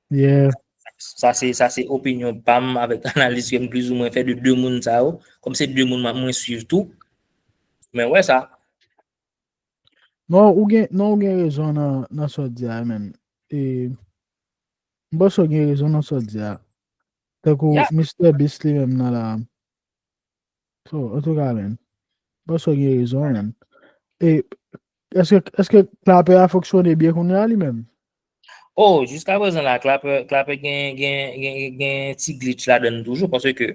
Yeah. Sa se, sa se opinyon pa m avèk analiz ke m plizoumwen fè de de moun sa yo. Kòm se de moun mwen swiv tou. Men wè sa. Non, ou gen, non, ou gen rezon nan, nan sa w di a, man. E, m panse w gen rezon nan sa w di a. Tankou Mister Beast li menm nan la. So, antouka, man. M panse w gen rezon, man. E, èske, èske Clapper a fonksyone byen kounye a li menm? Oh, jiska prezan la, Clapper, Clapper gen, gen, gen, gen ti glitch ladan l toujou, paske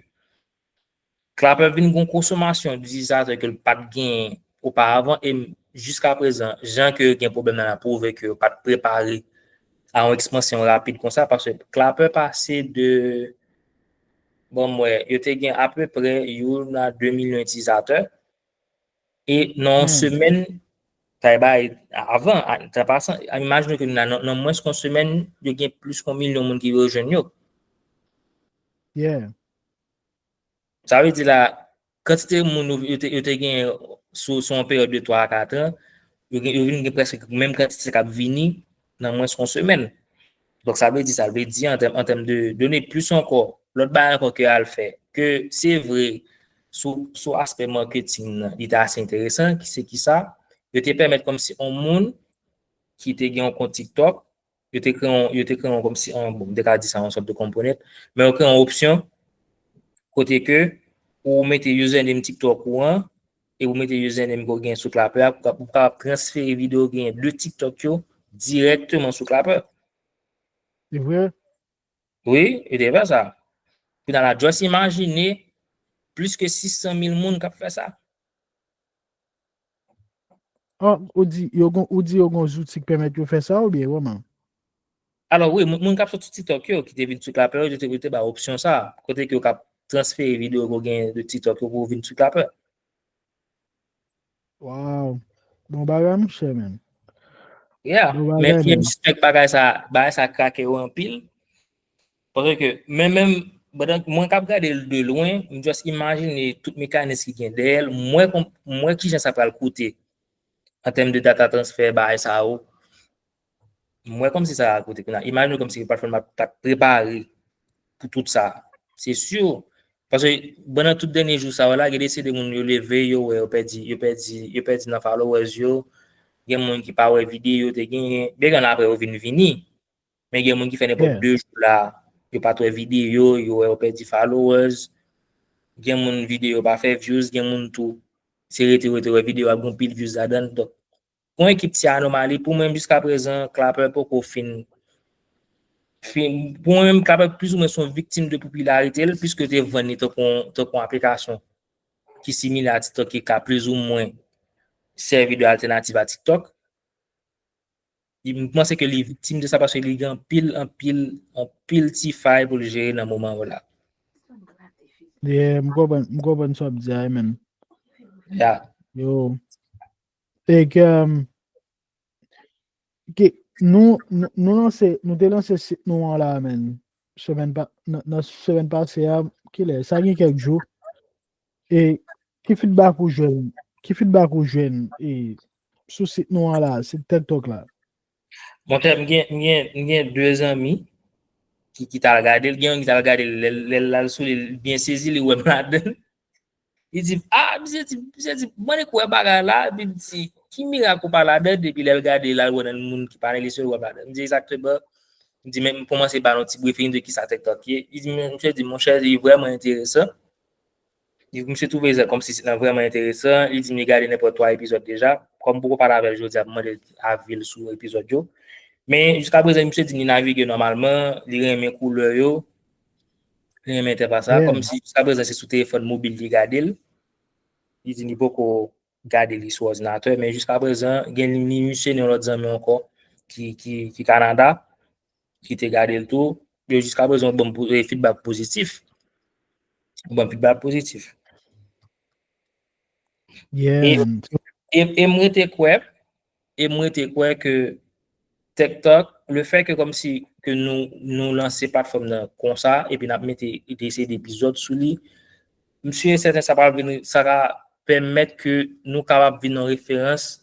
Clapper vin gen yon konsomasyon itilizatè ke l pa t genyen oparavan, e jiska prezan, jan ke yo gen pwoblèm nan la pwouve ke yo pa t prepare a yon ekspansyon rapid konsa, paske Clapper pase de, bon, m wè, yo te gen apeprè youn a de milyon itilizatè, e nan yon semèn, sa e bay, avan, an pasan, imajine ke nan, nan, nan mwens ke yon semèn, yo gen plis ke yon milyon moun ki rejwenn yo. Yeah. Sa vle di la, kantite moun yo, yo te, yo te gen sou, sou yon peryòd de twa a kat an, yo, gen, yo vin gen prèske menm kantite k ap vini nan mwens ke yon semèn. Donk, sa vle di, sa vle di an tèm, an tèm de done, plis ankò, lòt bagay ankò ke al fè, ke se vre, sou, sou aspè marketing nan, li te ase enteresan, ki se ki sa, yo te pèmèt kòmsi yon moun ki te gen yon kont TikTok, yo te kreye yon, yo te kreye yon kòmsi, yon, bon, m te ka di sa, yon sòt de component, men yo kreye yon opsyon kote ke ou mete username TikTok ou an, e ou mete username ke w gen sou Clapper a, pou w kapab transfere videyo w genyen de TikTok yo dirèkteman sou Clapper. Se vre? Wi, yo te fè sa. Kounye a la, just imajine plis ke sis san mil moun k ap fè sa. Ah, ou di yo gon, ou di yo gon zouti ki pèmèt yo fè sa oubyen kòman? Alò wi, moun, moun k ap sot sou TikTok yo, ki te vin sou Clapper yo, yo te, yo te ba opsyon sa, kote ke yo k ap transfere videyo ke w gen de TikTok yo pou vin sou Clapper. Wow. Bon bagay, monchè, men. Yeah, men m sispèk bagay sa, bagay sa krake yo anpil. Paske, men menm, pandan mwen k ap gade l de lwen, m just imajine tout mekanis ki gen dèyè l, m wè, m wè kijan sa pral koute an tèm de data transfer, bagay sa yo. M wè kòmsi sa pral koute kounye a. Imajine kòmsi platfòm la t ap prepare pou tout sa. Se si. Paske pandan tout dènye jou sa yo la, gen de seri de moun yo leve, yo wè yo pèdi, yo pèdi, yo pèdi nan followers yo. Gen moun ki pa wè videyo yo te genyen. Byen gen apre yo vin vini. Men gen moun ki fè nenpòt de jou la, yo pa t wè videyo, yo wè yo pèdi followers. Gen moun videyo yo pa fè views, gen moun tou, se rete, rete wè videyo ap gen pil views ladan l. Donk, yon ekip ti anomali, pou mwen, jiska prezan, Clapper poko fin, fin, pou mwen menm, Clapper plizoumwen se yon viktim de popilarite l, piske te vann li tankou, tankou yon aplikasyon ki simile a TikTok, ki ka plizoumwen sèvi de altènativ a TikTok. M panse ke li viktim de sa paske li gen anpil, anpil, anpil ti fay pou l jere nan moman yo la. Yeah, m konprann, m konprann sa w ap di a, man. Yeah. Yo. E ke, um, ke nou, nou, nou lanse, nou te lanse sit nou an la, man. Semèn pa, nan, nan semèn pase a, kilè? Sa gen kèk jou. E ki feedback ou jwenn? Ki feedback ou jwenn e sou sit nou an la, sit TikTok la? Monchè, m gen, m gen, m gen de zanmi ki, ki t al gade l, gen yon ki t al gade l, lè, lè l al sou li, l byen sezi, li wè m ladan l. Li di, ah, misye di, misye di, mande kou wè bagay la, epi l di, ki mirak ou pa ladan l, epi lè l gade, l al wè nan moun ki panelis yo, l wè m ladan l. M di, egzakteman. M di, men m kòmanse ba l yon ti briefing de kisa TikTok ye. Li di, men, misye di, monchè, li vrèman enteresan. Li, misye twouve sa kòmsi sit lan vrèman enteresan. Li di m li gade nenpòt twa epizòd deja. Kòm m poko pale avè l jodi a pou mande avi l sou epizòd yo. Men jiska prezan, misye di m li navige nòmalman, li renmen koulè yo, li renmen entèfas la. Kòmsi jiska prezan se sou telefòn mobil li gade l. Li di m li poko gade li sou òdinatè, men jiska prezan, gen li, li mensyone yon lòt zanmi ankò ki, ki, ki Kanada, ki te gade l tou. Yo jiska prezan ban m feedback pozitif. Ban m feedback pozitif. Yeah, e, e, e m rete kwè, e m rete kwè ke TikTok, le fè ke kòmsi ke nou, nou lanse platfòm nan konsa, epi n ap mete de seri de epizòd sou li, m si e sèten sa pral vin, sa ka pèmèt ke nou kapab vin yon referans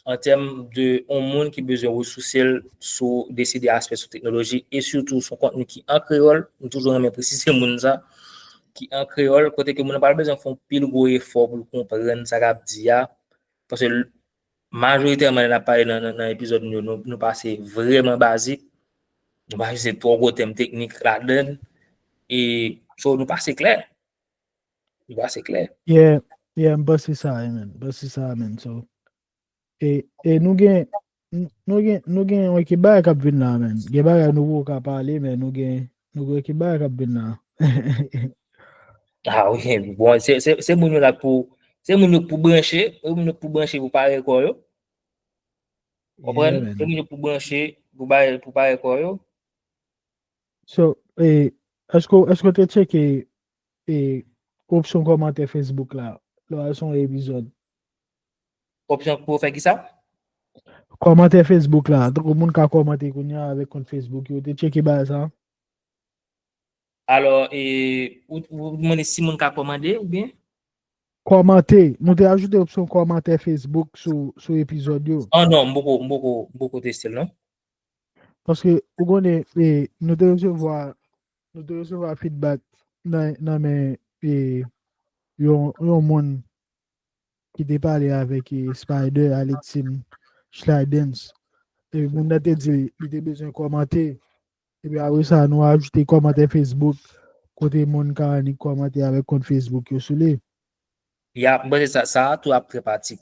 an tèm de yon moun ki bezwen resouse l sou de seri de aspè sou teknoloji, e sitou sou kontni ki an kreyòl. M toujou renmen presize moun sa, ki an kreyòl, kote ke moun nan pral bezwen fè yon pil gwo efò pou l konprann sa k ap di a. Paske majoritèman lè n ap pale nan, nan, nan epizòd nou yo, nou, nou pase vrèman bazik. Nou pa jis twò gwo tèm teknik ladan l. E, so, nou pase klè. Nou pase klè. Yeah, yeah, m panse sa, man. M panse sa, man. So, e, e nou gen, nou gen, nou gen yon ekip bagay k ap vin la, man. Gen bagay nou poko ka pale, men nou gen, nou gen ekip bagay k ap vin la. Ah wi, bon, se, se, se moun yo la pou, se moun yo pou branche, se moun yo pou branche pou pare kò yo. Konprann? Yeah, man. Yo pou branche, pou bay, pou bay kò yo. So, eh, èske, èske w te tcheke, eh, opsyon kòmantè Facebook la, lè w al sou yon epizòd? Opsyon pou fè ki sa? Kòmantè Facebook la, tankou moun ka kòmante kounye a avèk kont Facebook yo, te tcheke bagay sa? Alò, e, ou, ou mande si moun ka kòmande oubyen? Kòmante. Nou te ajoute opsyon kòmantè Facebook sou, sou epizòd yo. Oh non, m poko, m poko, m poko teste l, non. Paske, ou konnen, e, nou te resevwa, nou te resevwa feedback nan, nan men, e, yon, yon moun ki te pale avèk, e, Spider, Alexine Schleidens. E moun nan te di li te bezwen kòmante. Epi apre sa, nou ajoute kòmantè Facebook, kote moun ka annik kòmante avèk kont Facebook yo sou li. Ya, m panse sa, sa a tou ap trè pratik.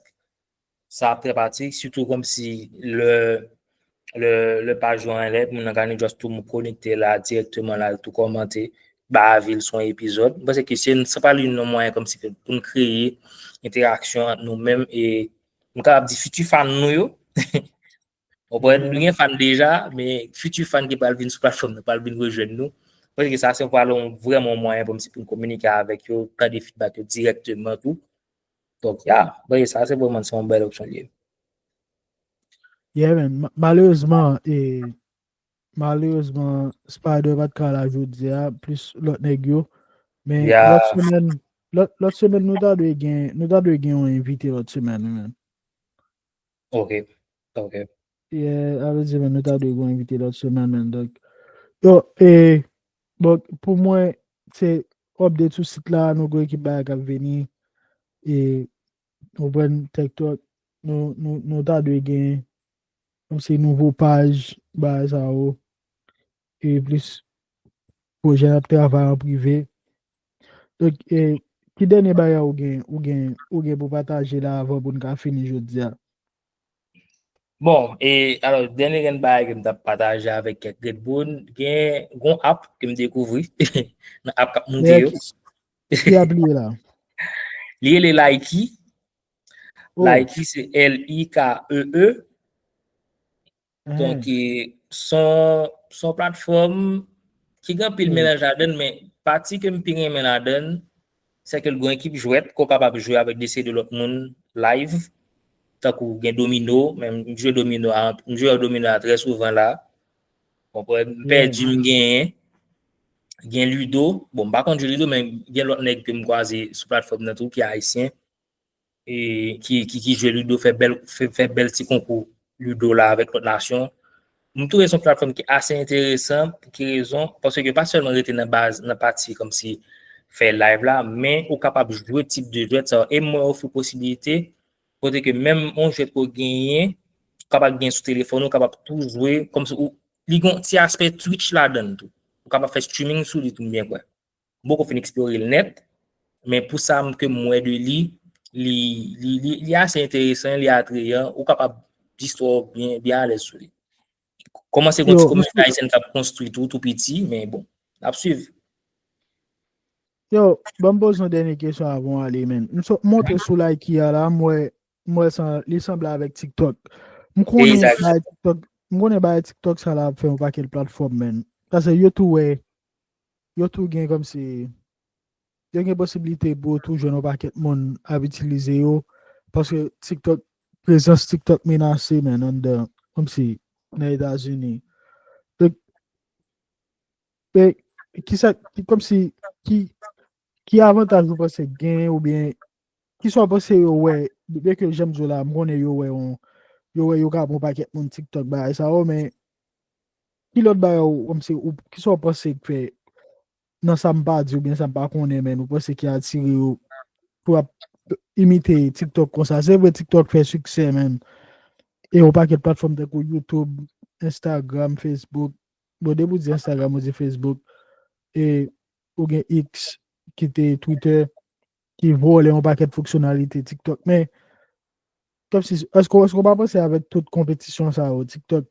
Sa ap trè pratik, sitou kòmsi lè, lè, lè paj yo anlè, moun nan ka annik just tou konekte la dirèkteman la, tou kòmante, ba avi l sou yon epizòd. M panse ke se, sa pral youn nan mwayen kòmsi ke pou n kreye entèraksyon ant nou menm e nou kapab di fiti fan nou yo. Konprann? Nou gen fan deja, men fiti fan ki pral vin sou platfòm nan, pral vin rejwenn nou. Paske sa se pral yon, vrèman yon mwayen pou m, si pou n kominike avèk yo, tande feedback yo dirèkteman tou. Donk, ya, ben, sa se vrèman se yon bèl opsyon li ye. Yeah, man. Ma-, malerezman, e, malerezman, Spider pa t ka la jodi a, plis lòt nèg yo. Men lòt semèn, lòt, lòt semèn, nou ta dwe gen, nou ta dwe gen yon envite lòt semèn, wi, man. Ok, ok. Yeah, sa vle di, man, nou ta dwe gen yon envite lòt semèn, man. Donk, yo, e, bon, pou mwen, se update sou sit la, nou gen ekip bagay k ap vini. E, nou pran TikTok, nou, nou, nou ta dwe gen, kòmsi nouvo paj, bagay sa yo. E plis pwojè n ap travay an prive. Donk, e, ki dènye bagay ou gen, ou gen, ou gen pou pataje la avan pou n ka fini jodi a? Bon, e, alò, dènye grenn bagay ke m t ap pataje avèk kèk grenn moun, gen yon app ke m dekouvri nan app k ap moute yo. Ki app li ye la? Li rele Likee. Oh. Likee se L I K E E. Donk, e, se yon, se yon platfòm ki gen anpil melanj ladan l, men pati ke m pi renmen ladan l, se ke l gen ekip jwèt ke w kapab jwe avèk de seri de lòt moun live, tankou gen domino, men m jwe domino a, m jwe domino a trè souvan la. Konprann? M pèdi, m genyen. Gen ludo. Bon, m pa konn jwe ludo, men gen lòt nèg ke m kwaze sou platfòm nan tou ki ayisyen. E ki, ki, ki jwe ludo, fè bèl, fè, fè bèl ti konkou ludo la avèk lòt nasyon. M twouve se yon platfòm ki ase enteresan. Pou ki rezon? Paske pa sèlman rete nan baz, nan pati kòmsi fè live la, men ou kapab jwe tip de jwèt sa yo. E mwen ofri posibilite kote ke menm yon jwèt ke w genyen, ou kapab gen sou telefòn ou, ou kapab tou jwe, kòmsi ou, li gen yon ti aspè Twitch ladan l tou. Ou kapab fè streaming sou li tou, m byen kwè. M poko fin eksplore l nèt, men pou sa m, ke m wè de li, li, li, li, li ase enteresan, li atreyan, ou kapab distwè w byen, byen alèz sou li. Kòmanse gen yon ti kominote ayisyèn k ap konstwi tou, tou piti, men bon, n ap swiv. Yo, ban m poze yon dènye kesyon avan w ale, man. M sot monte sou Likee a la, m wè, m wè sa, li sanble avèk TikTok. M konnen bagay TikTok, m konnen bagay TikTok sa la ap fè yon pakèt platfòm, man. Paske yo tou wè, yo tou gen kòmsi, yo gen posiblite pou yo tou jwenn yon pakèt moun ap itilize yo, paske TikTok, prezans TikTok menase, man, anndan, kòmsi, nan Etazini. Donk, e, kisa, ki, kòmsi, ki, ki avantaj ou panse gen, oubyen, kisa w panse yo wè, byen ke jan m di w la, m konnen yo wè yon, yo wè yo ka pran yon pakèt moun TikTok, bagay sa yo, men, ki lòt bagay ou, kòmsi, ou, kisa w panse k fè, nan sa m pa di oubyen sa m pa konnen, men ou panse ki atire yo pou ap imite TikTok konsa? Se vre, TikTok fè siksè, man. E yon pakèt platfòm tankou YouTube, Instagram, Facebook. Bon, depi w di Instagram, ou di Facebook. E ou gen X, ki te Twitter, ki vòlè yon pakèt fonksyonalite TikTok. Men, kòmsi, èske, èske w pa panse avèk tout konpetisyon sa yo, TikTok,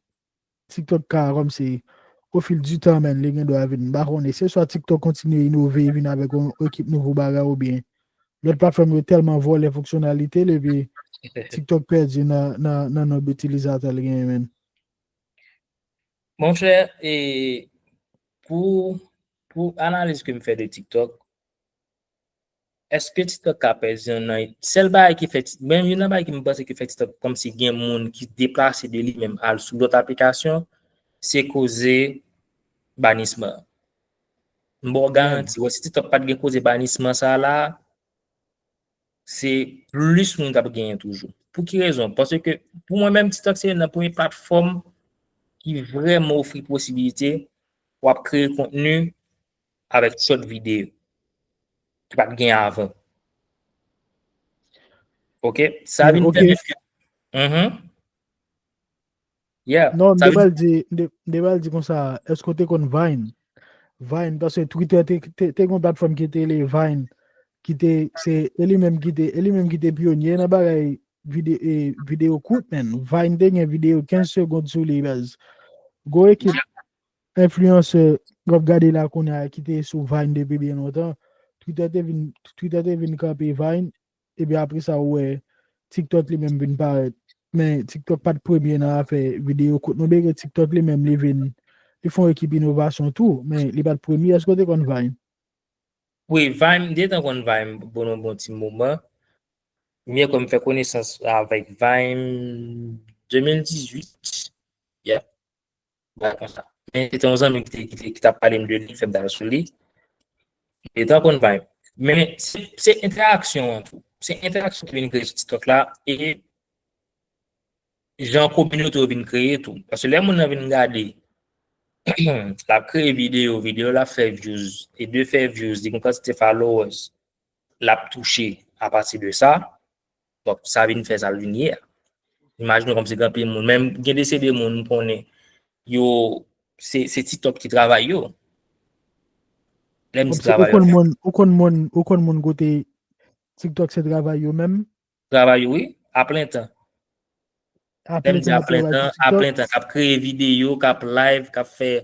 TikTok ka kòmsi, au fil du temps, man, li gen dwa vin, m pa konnen, se swa TikTok kontinye inove, vin avèk yon ekip nouvo bagay, oubyen lòt platfòm yo tèlman vòlè fonksyonalite l, epi TikTok pèdi nan, nan, nan nonb itilizatè l genyen, menn. Monchè, e pou, pou analiz ke m fè de TikTok, èske TikTok ka pèdi nan, sèl bagay ki fè, menm youn nan bagay ki m panse ki fè TikTok kòmsi gen moun ki deplase de li menm al sou lòt aplikasyon, se koze banisman. M ba w garanti, wè, si TikTok pa t gen koze banisman sa la, se plis moun k ap genyen toujou. Pou ki rezon? Paske pou mwen menm, TikTok se youn nan premye platfòm ki vrèman ofri posibilite w ap kreye kontni avèk short videyo ki pa t gen avan. Ok? Sa vin pèmèt ke. Non, m te pral di, m te pral di konsa, èske w te konn Vine? Vine, paske Twitter te, te, te gen yon platfòm ki te rele Vine, ki te, se, e li menm ki te, e li menm ki te pyonye nan bagay vide, e, videyo kout, menn. Vine te gen videyo kenz segond sou li, baz. Gwo ekip enfliyansè w ap gade la kounye a ki te sou Vine depi byen lontan. Twitter te vin, Twitter te vin kanpe Vine, epi apre sa, ou wè TikTok li menm vin parèt. Men TikTok pa t premye nan afè videyo kout. Nou byen ke TikTok li menm, li vin, li fè yon ekip inovasyon tou, men li pa t premye. Èske w te konn Vine? Wi, Vine, m te tan konn Vine bon, bon ti moman. Mye kòm fè konesans avèk Vine de mil dizuit. Yeah. Bagay konsa. Men se te yon zanmi ki te, ki te, ki t ap pale m de li, fè m t al sou li. E tan konn Vine. Men se, se entèaksyon an tou. Se entèaksyon ki vin kreye sou TikTok la e jan kominote yo vin kreye tou. Paske lè moun nan vin gade, l ap kreye videyo, videyo l ap fè views, e de fè views, li gen kantite followers, l ap touche apati de sa. Donk, sa vin fè sa l vin ye a. Imajine w kòmsi gen anpil moun, menm gen de se de moun m konnen, yo, se, se TikTok ki travay yo. Lè m di travay yo, ou konn moun, ou konn moun, ou konn moun kote TikTok se travay yo menm? Travay yo, wi, a plen tan. Lè m di a plen tan, a plen tan, k ap kreye videyo, k ap live, k ap fè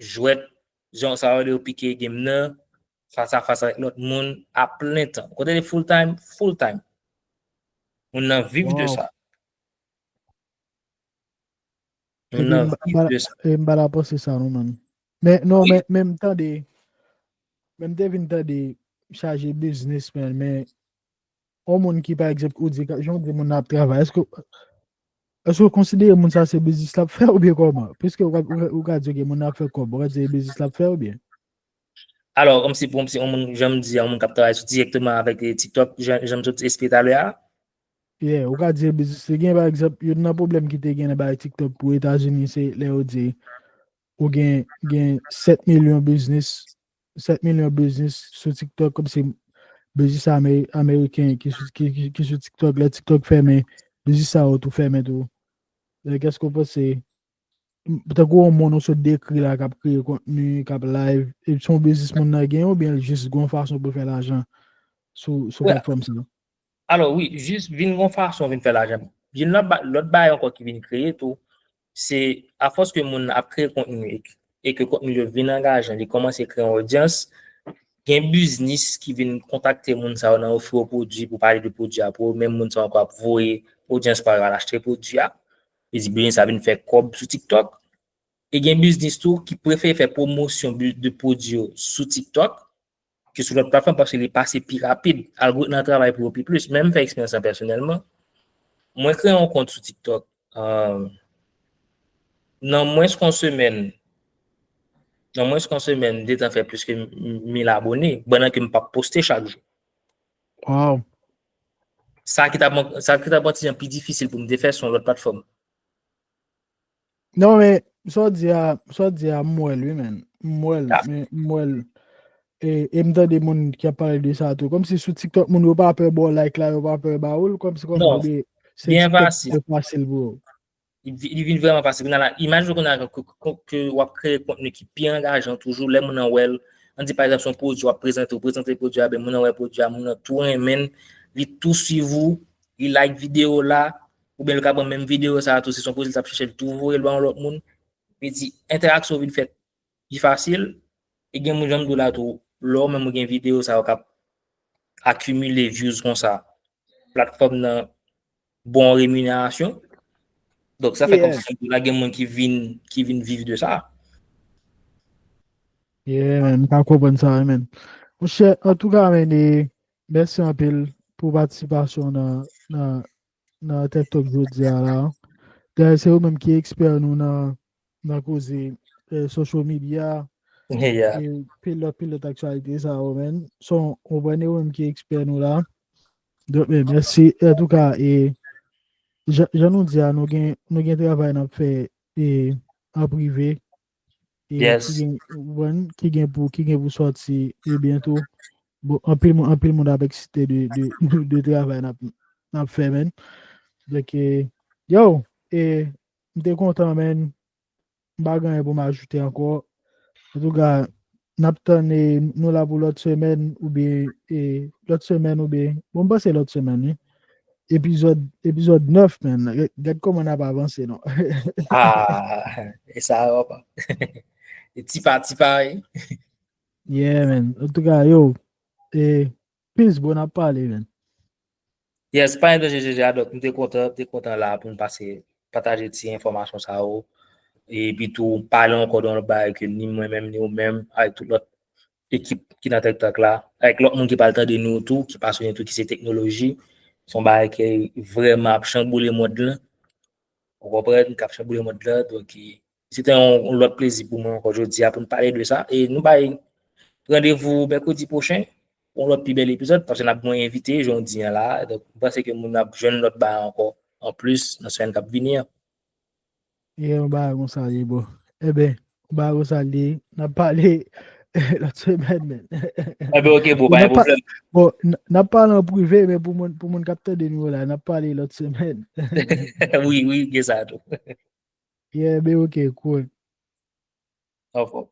jwèt, jan sa yo pike game nan, fas a fas avèk lòt moun, a plen tan. Kote li full time, full time. Moun nan viv de sa. Moun nan viv de sa. E m pa la panse sa, non, man. Men, non, men, men m tande, men m te vin tande chaje biznis, man, men yon moun ki, pa egzanp, ou di, jan w di moun nan ap travay, èske, èske w konsidere moun sa se biznis l ap fè oubyen kòman? Piske ou ka, ou ka, ou ka di, ok, moun nan ap fè kòb, ou ka di se biznis l ap fè oubyen? Alò, kòmsi pou, si yon moun, jan m di, yon moun k ap travay sou dirèkteman avèk, eh, TikTok, jan, jan m sot esplike talè a. Yeah, ou ka di se biznis li gen, pa egzanp, youn nan pwoblèm ki te gen nan bagay TikTok pou Etazini, se lè yo di ou gen, gen sèt milyon biznis, sèt milyon biznis sou TikTok, kòmsi biznis ame-, ameriken ki sou, ki, ki, ki sou TikTok, lè TikTok fèmen, biznis sa yo tou fèmen tou. Like, èske w panse, m, tankou yon moun ou sot dekri la, k ap kreye kontni, k ap live, e se yon biznis moun nan gen, oubyen l jis gon fason pou l fè lajan sou, sou platfòm sa? Alò, wi, jis vin gon fason vin fè lajan. Youn lòt ba-, lòt bagay ankò ki vin kreye tou, se afòs ke moun nan ap kreye kontni e, e ke kontni yo vin angajan, li kòmanse kreye yon odyans, gen biznis ki vin kontakte moun sa yo nan ofri yo pwodui, pou pale de pwodui a pou yo, menm moun sa yo ankò ap voye odyans pa yo al achte pwodui a. Li di biznis sa vin fè kòb sou TikTok. E gen biznis tou ki prefere fè pwomosyon bi-, de pwodui yo sou TikTok ke sou lòt platfòm paske li pase pi rapid. Algoritm nan travay pou yo pi plis. Men m fè eksperyans lan pèsonèlman. Mwen kreye yon kont sou TikTok, euh, nan mwens ke yon semèn, nan mwens ke yon semèn, m te tan fè plis ke mil abone, pandan ke m p ap poste chak jou. Wow. Sa ki t ap, sa ki t ap yon ti jan pi difisil pou m te fè sou yon lòt platfòm. Non, men, sa w di a, sa w di a, m wè l, wi, men. M wè l, men, m wè l. E, e m tande moun ki ap pale de sa tou. Kòmsi sou TikTok, moun yo pa pè ba w like la, yo pa pè ba w l, kòmsi, kòmsi se byen fasil pou yo. Li, li vin vrèman fasil. Kounye a la, imajine kounye a ke, ke, ke w ap kreye kontni ki pi angajan toujou, lè moun nan wè l, ann di pa egzanp, se yon pwodui w ap prezante, ou prezante pwodui a, ben moun nan wè pwodui a, moun nan tou renmen l, li tou swiv ou, li like videyo w la, oubyen li ka pran menm videyo sa a tou, si se yon pwodui l t ap chèche, li tou voye l ba yon lòt moun. Li di, entèraksyon vin fèt pi fasil, e gen moun, jan m di w la tou, lè w menm ou gen videyo sa yo k ap akimile views konsa, platfòm nan bon reminerasyon. Donk, sa fè kòmsi la gen moun ki vin, ki vin viv de sa. Yeah, man, m ka konprann sa, man. Monchè, antouka, man, e, mèsi anpil pou patisipasyon nan, nan, nan TED Talk jodi a la. Dayè, se ou menm ki ekspè nou nan, nan koze eh, social media, Yeah. e pil lòt, pil lòt aktyalite sa yo, man. So, ou konprann, ou menm ki ekspè nou la. Donk, men, mèsi. Antouka, e, jan jan nou di a, nou gen, nou gen travay n ap fè e, an prive. E Yes. Ki gen, ou konprann, ki gen pou, ki gen pou sòti e byento. Bon, anpil, moun- anpil moun ap eksite de, de, de travay n ap, n ap fè, man. Donk, e, yo, e, m te kontan, man. M pa gen anyen pou m ajoute ankò. Antouka, n ap tann e, nou la pou lòt semèn oubyen e, lòt semèn oubyen. Bon, m panse lòt semèn, wi. Epizòd, epizòd nèf, man. Gad, gad kòman n ap avanse, non. Ah, e sa, papa. E ti pa, ti pa, wi. Yeah, man. Antouka, yo, e, peace, bro, n ap pale, man. Yes, pa entereje deja, donk nou te kontan, te kontan la pou nou pase pataje ti enfòmasyon sa yo. Epi tou pale ankò de yon lòt bagay ke ni mwen menm, ni ou menm, avèk tout lòt ekip ki nan TED Talk la, avèk lòt moun ki pral tande nou tou, ki pasyone tou, ki se teknoloji. Se yon bagay ki vrèman ap chanboule mond lan. Ou konprann, k ap chanboule mond lan. Donk, e, se te yon, yon lòt plezi pou mwen ankò jodi a pou n pale de sa. E nou bay randevou mèkredi pwochen pou yon lòt pi bèl epizòd, paske n ap gen yon envite, jan w di an la. Donk, m panse ke moun ap jwenn lòt bagay ankò, anplis, nan semèn k ap vini an. E yon bagay konsa, ye, bro. Eben, yon bagay konsa, li, n ap pale lòt semèn, man. Eben, ok, bro, pa gen pwoblèm. Bon, n- n ap pale an prive, men pou moun, pou moun k ap tande nou la, n ap pale lòt semèn. Wi, wi, gen sa tou. Yeah, ben, ok, cool. Anfòm.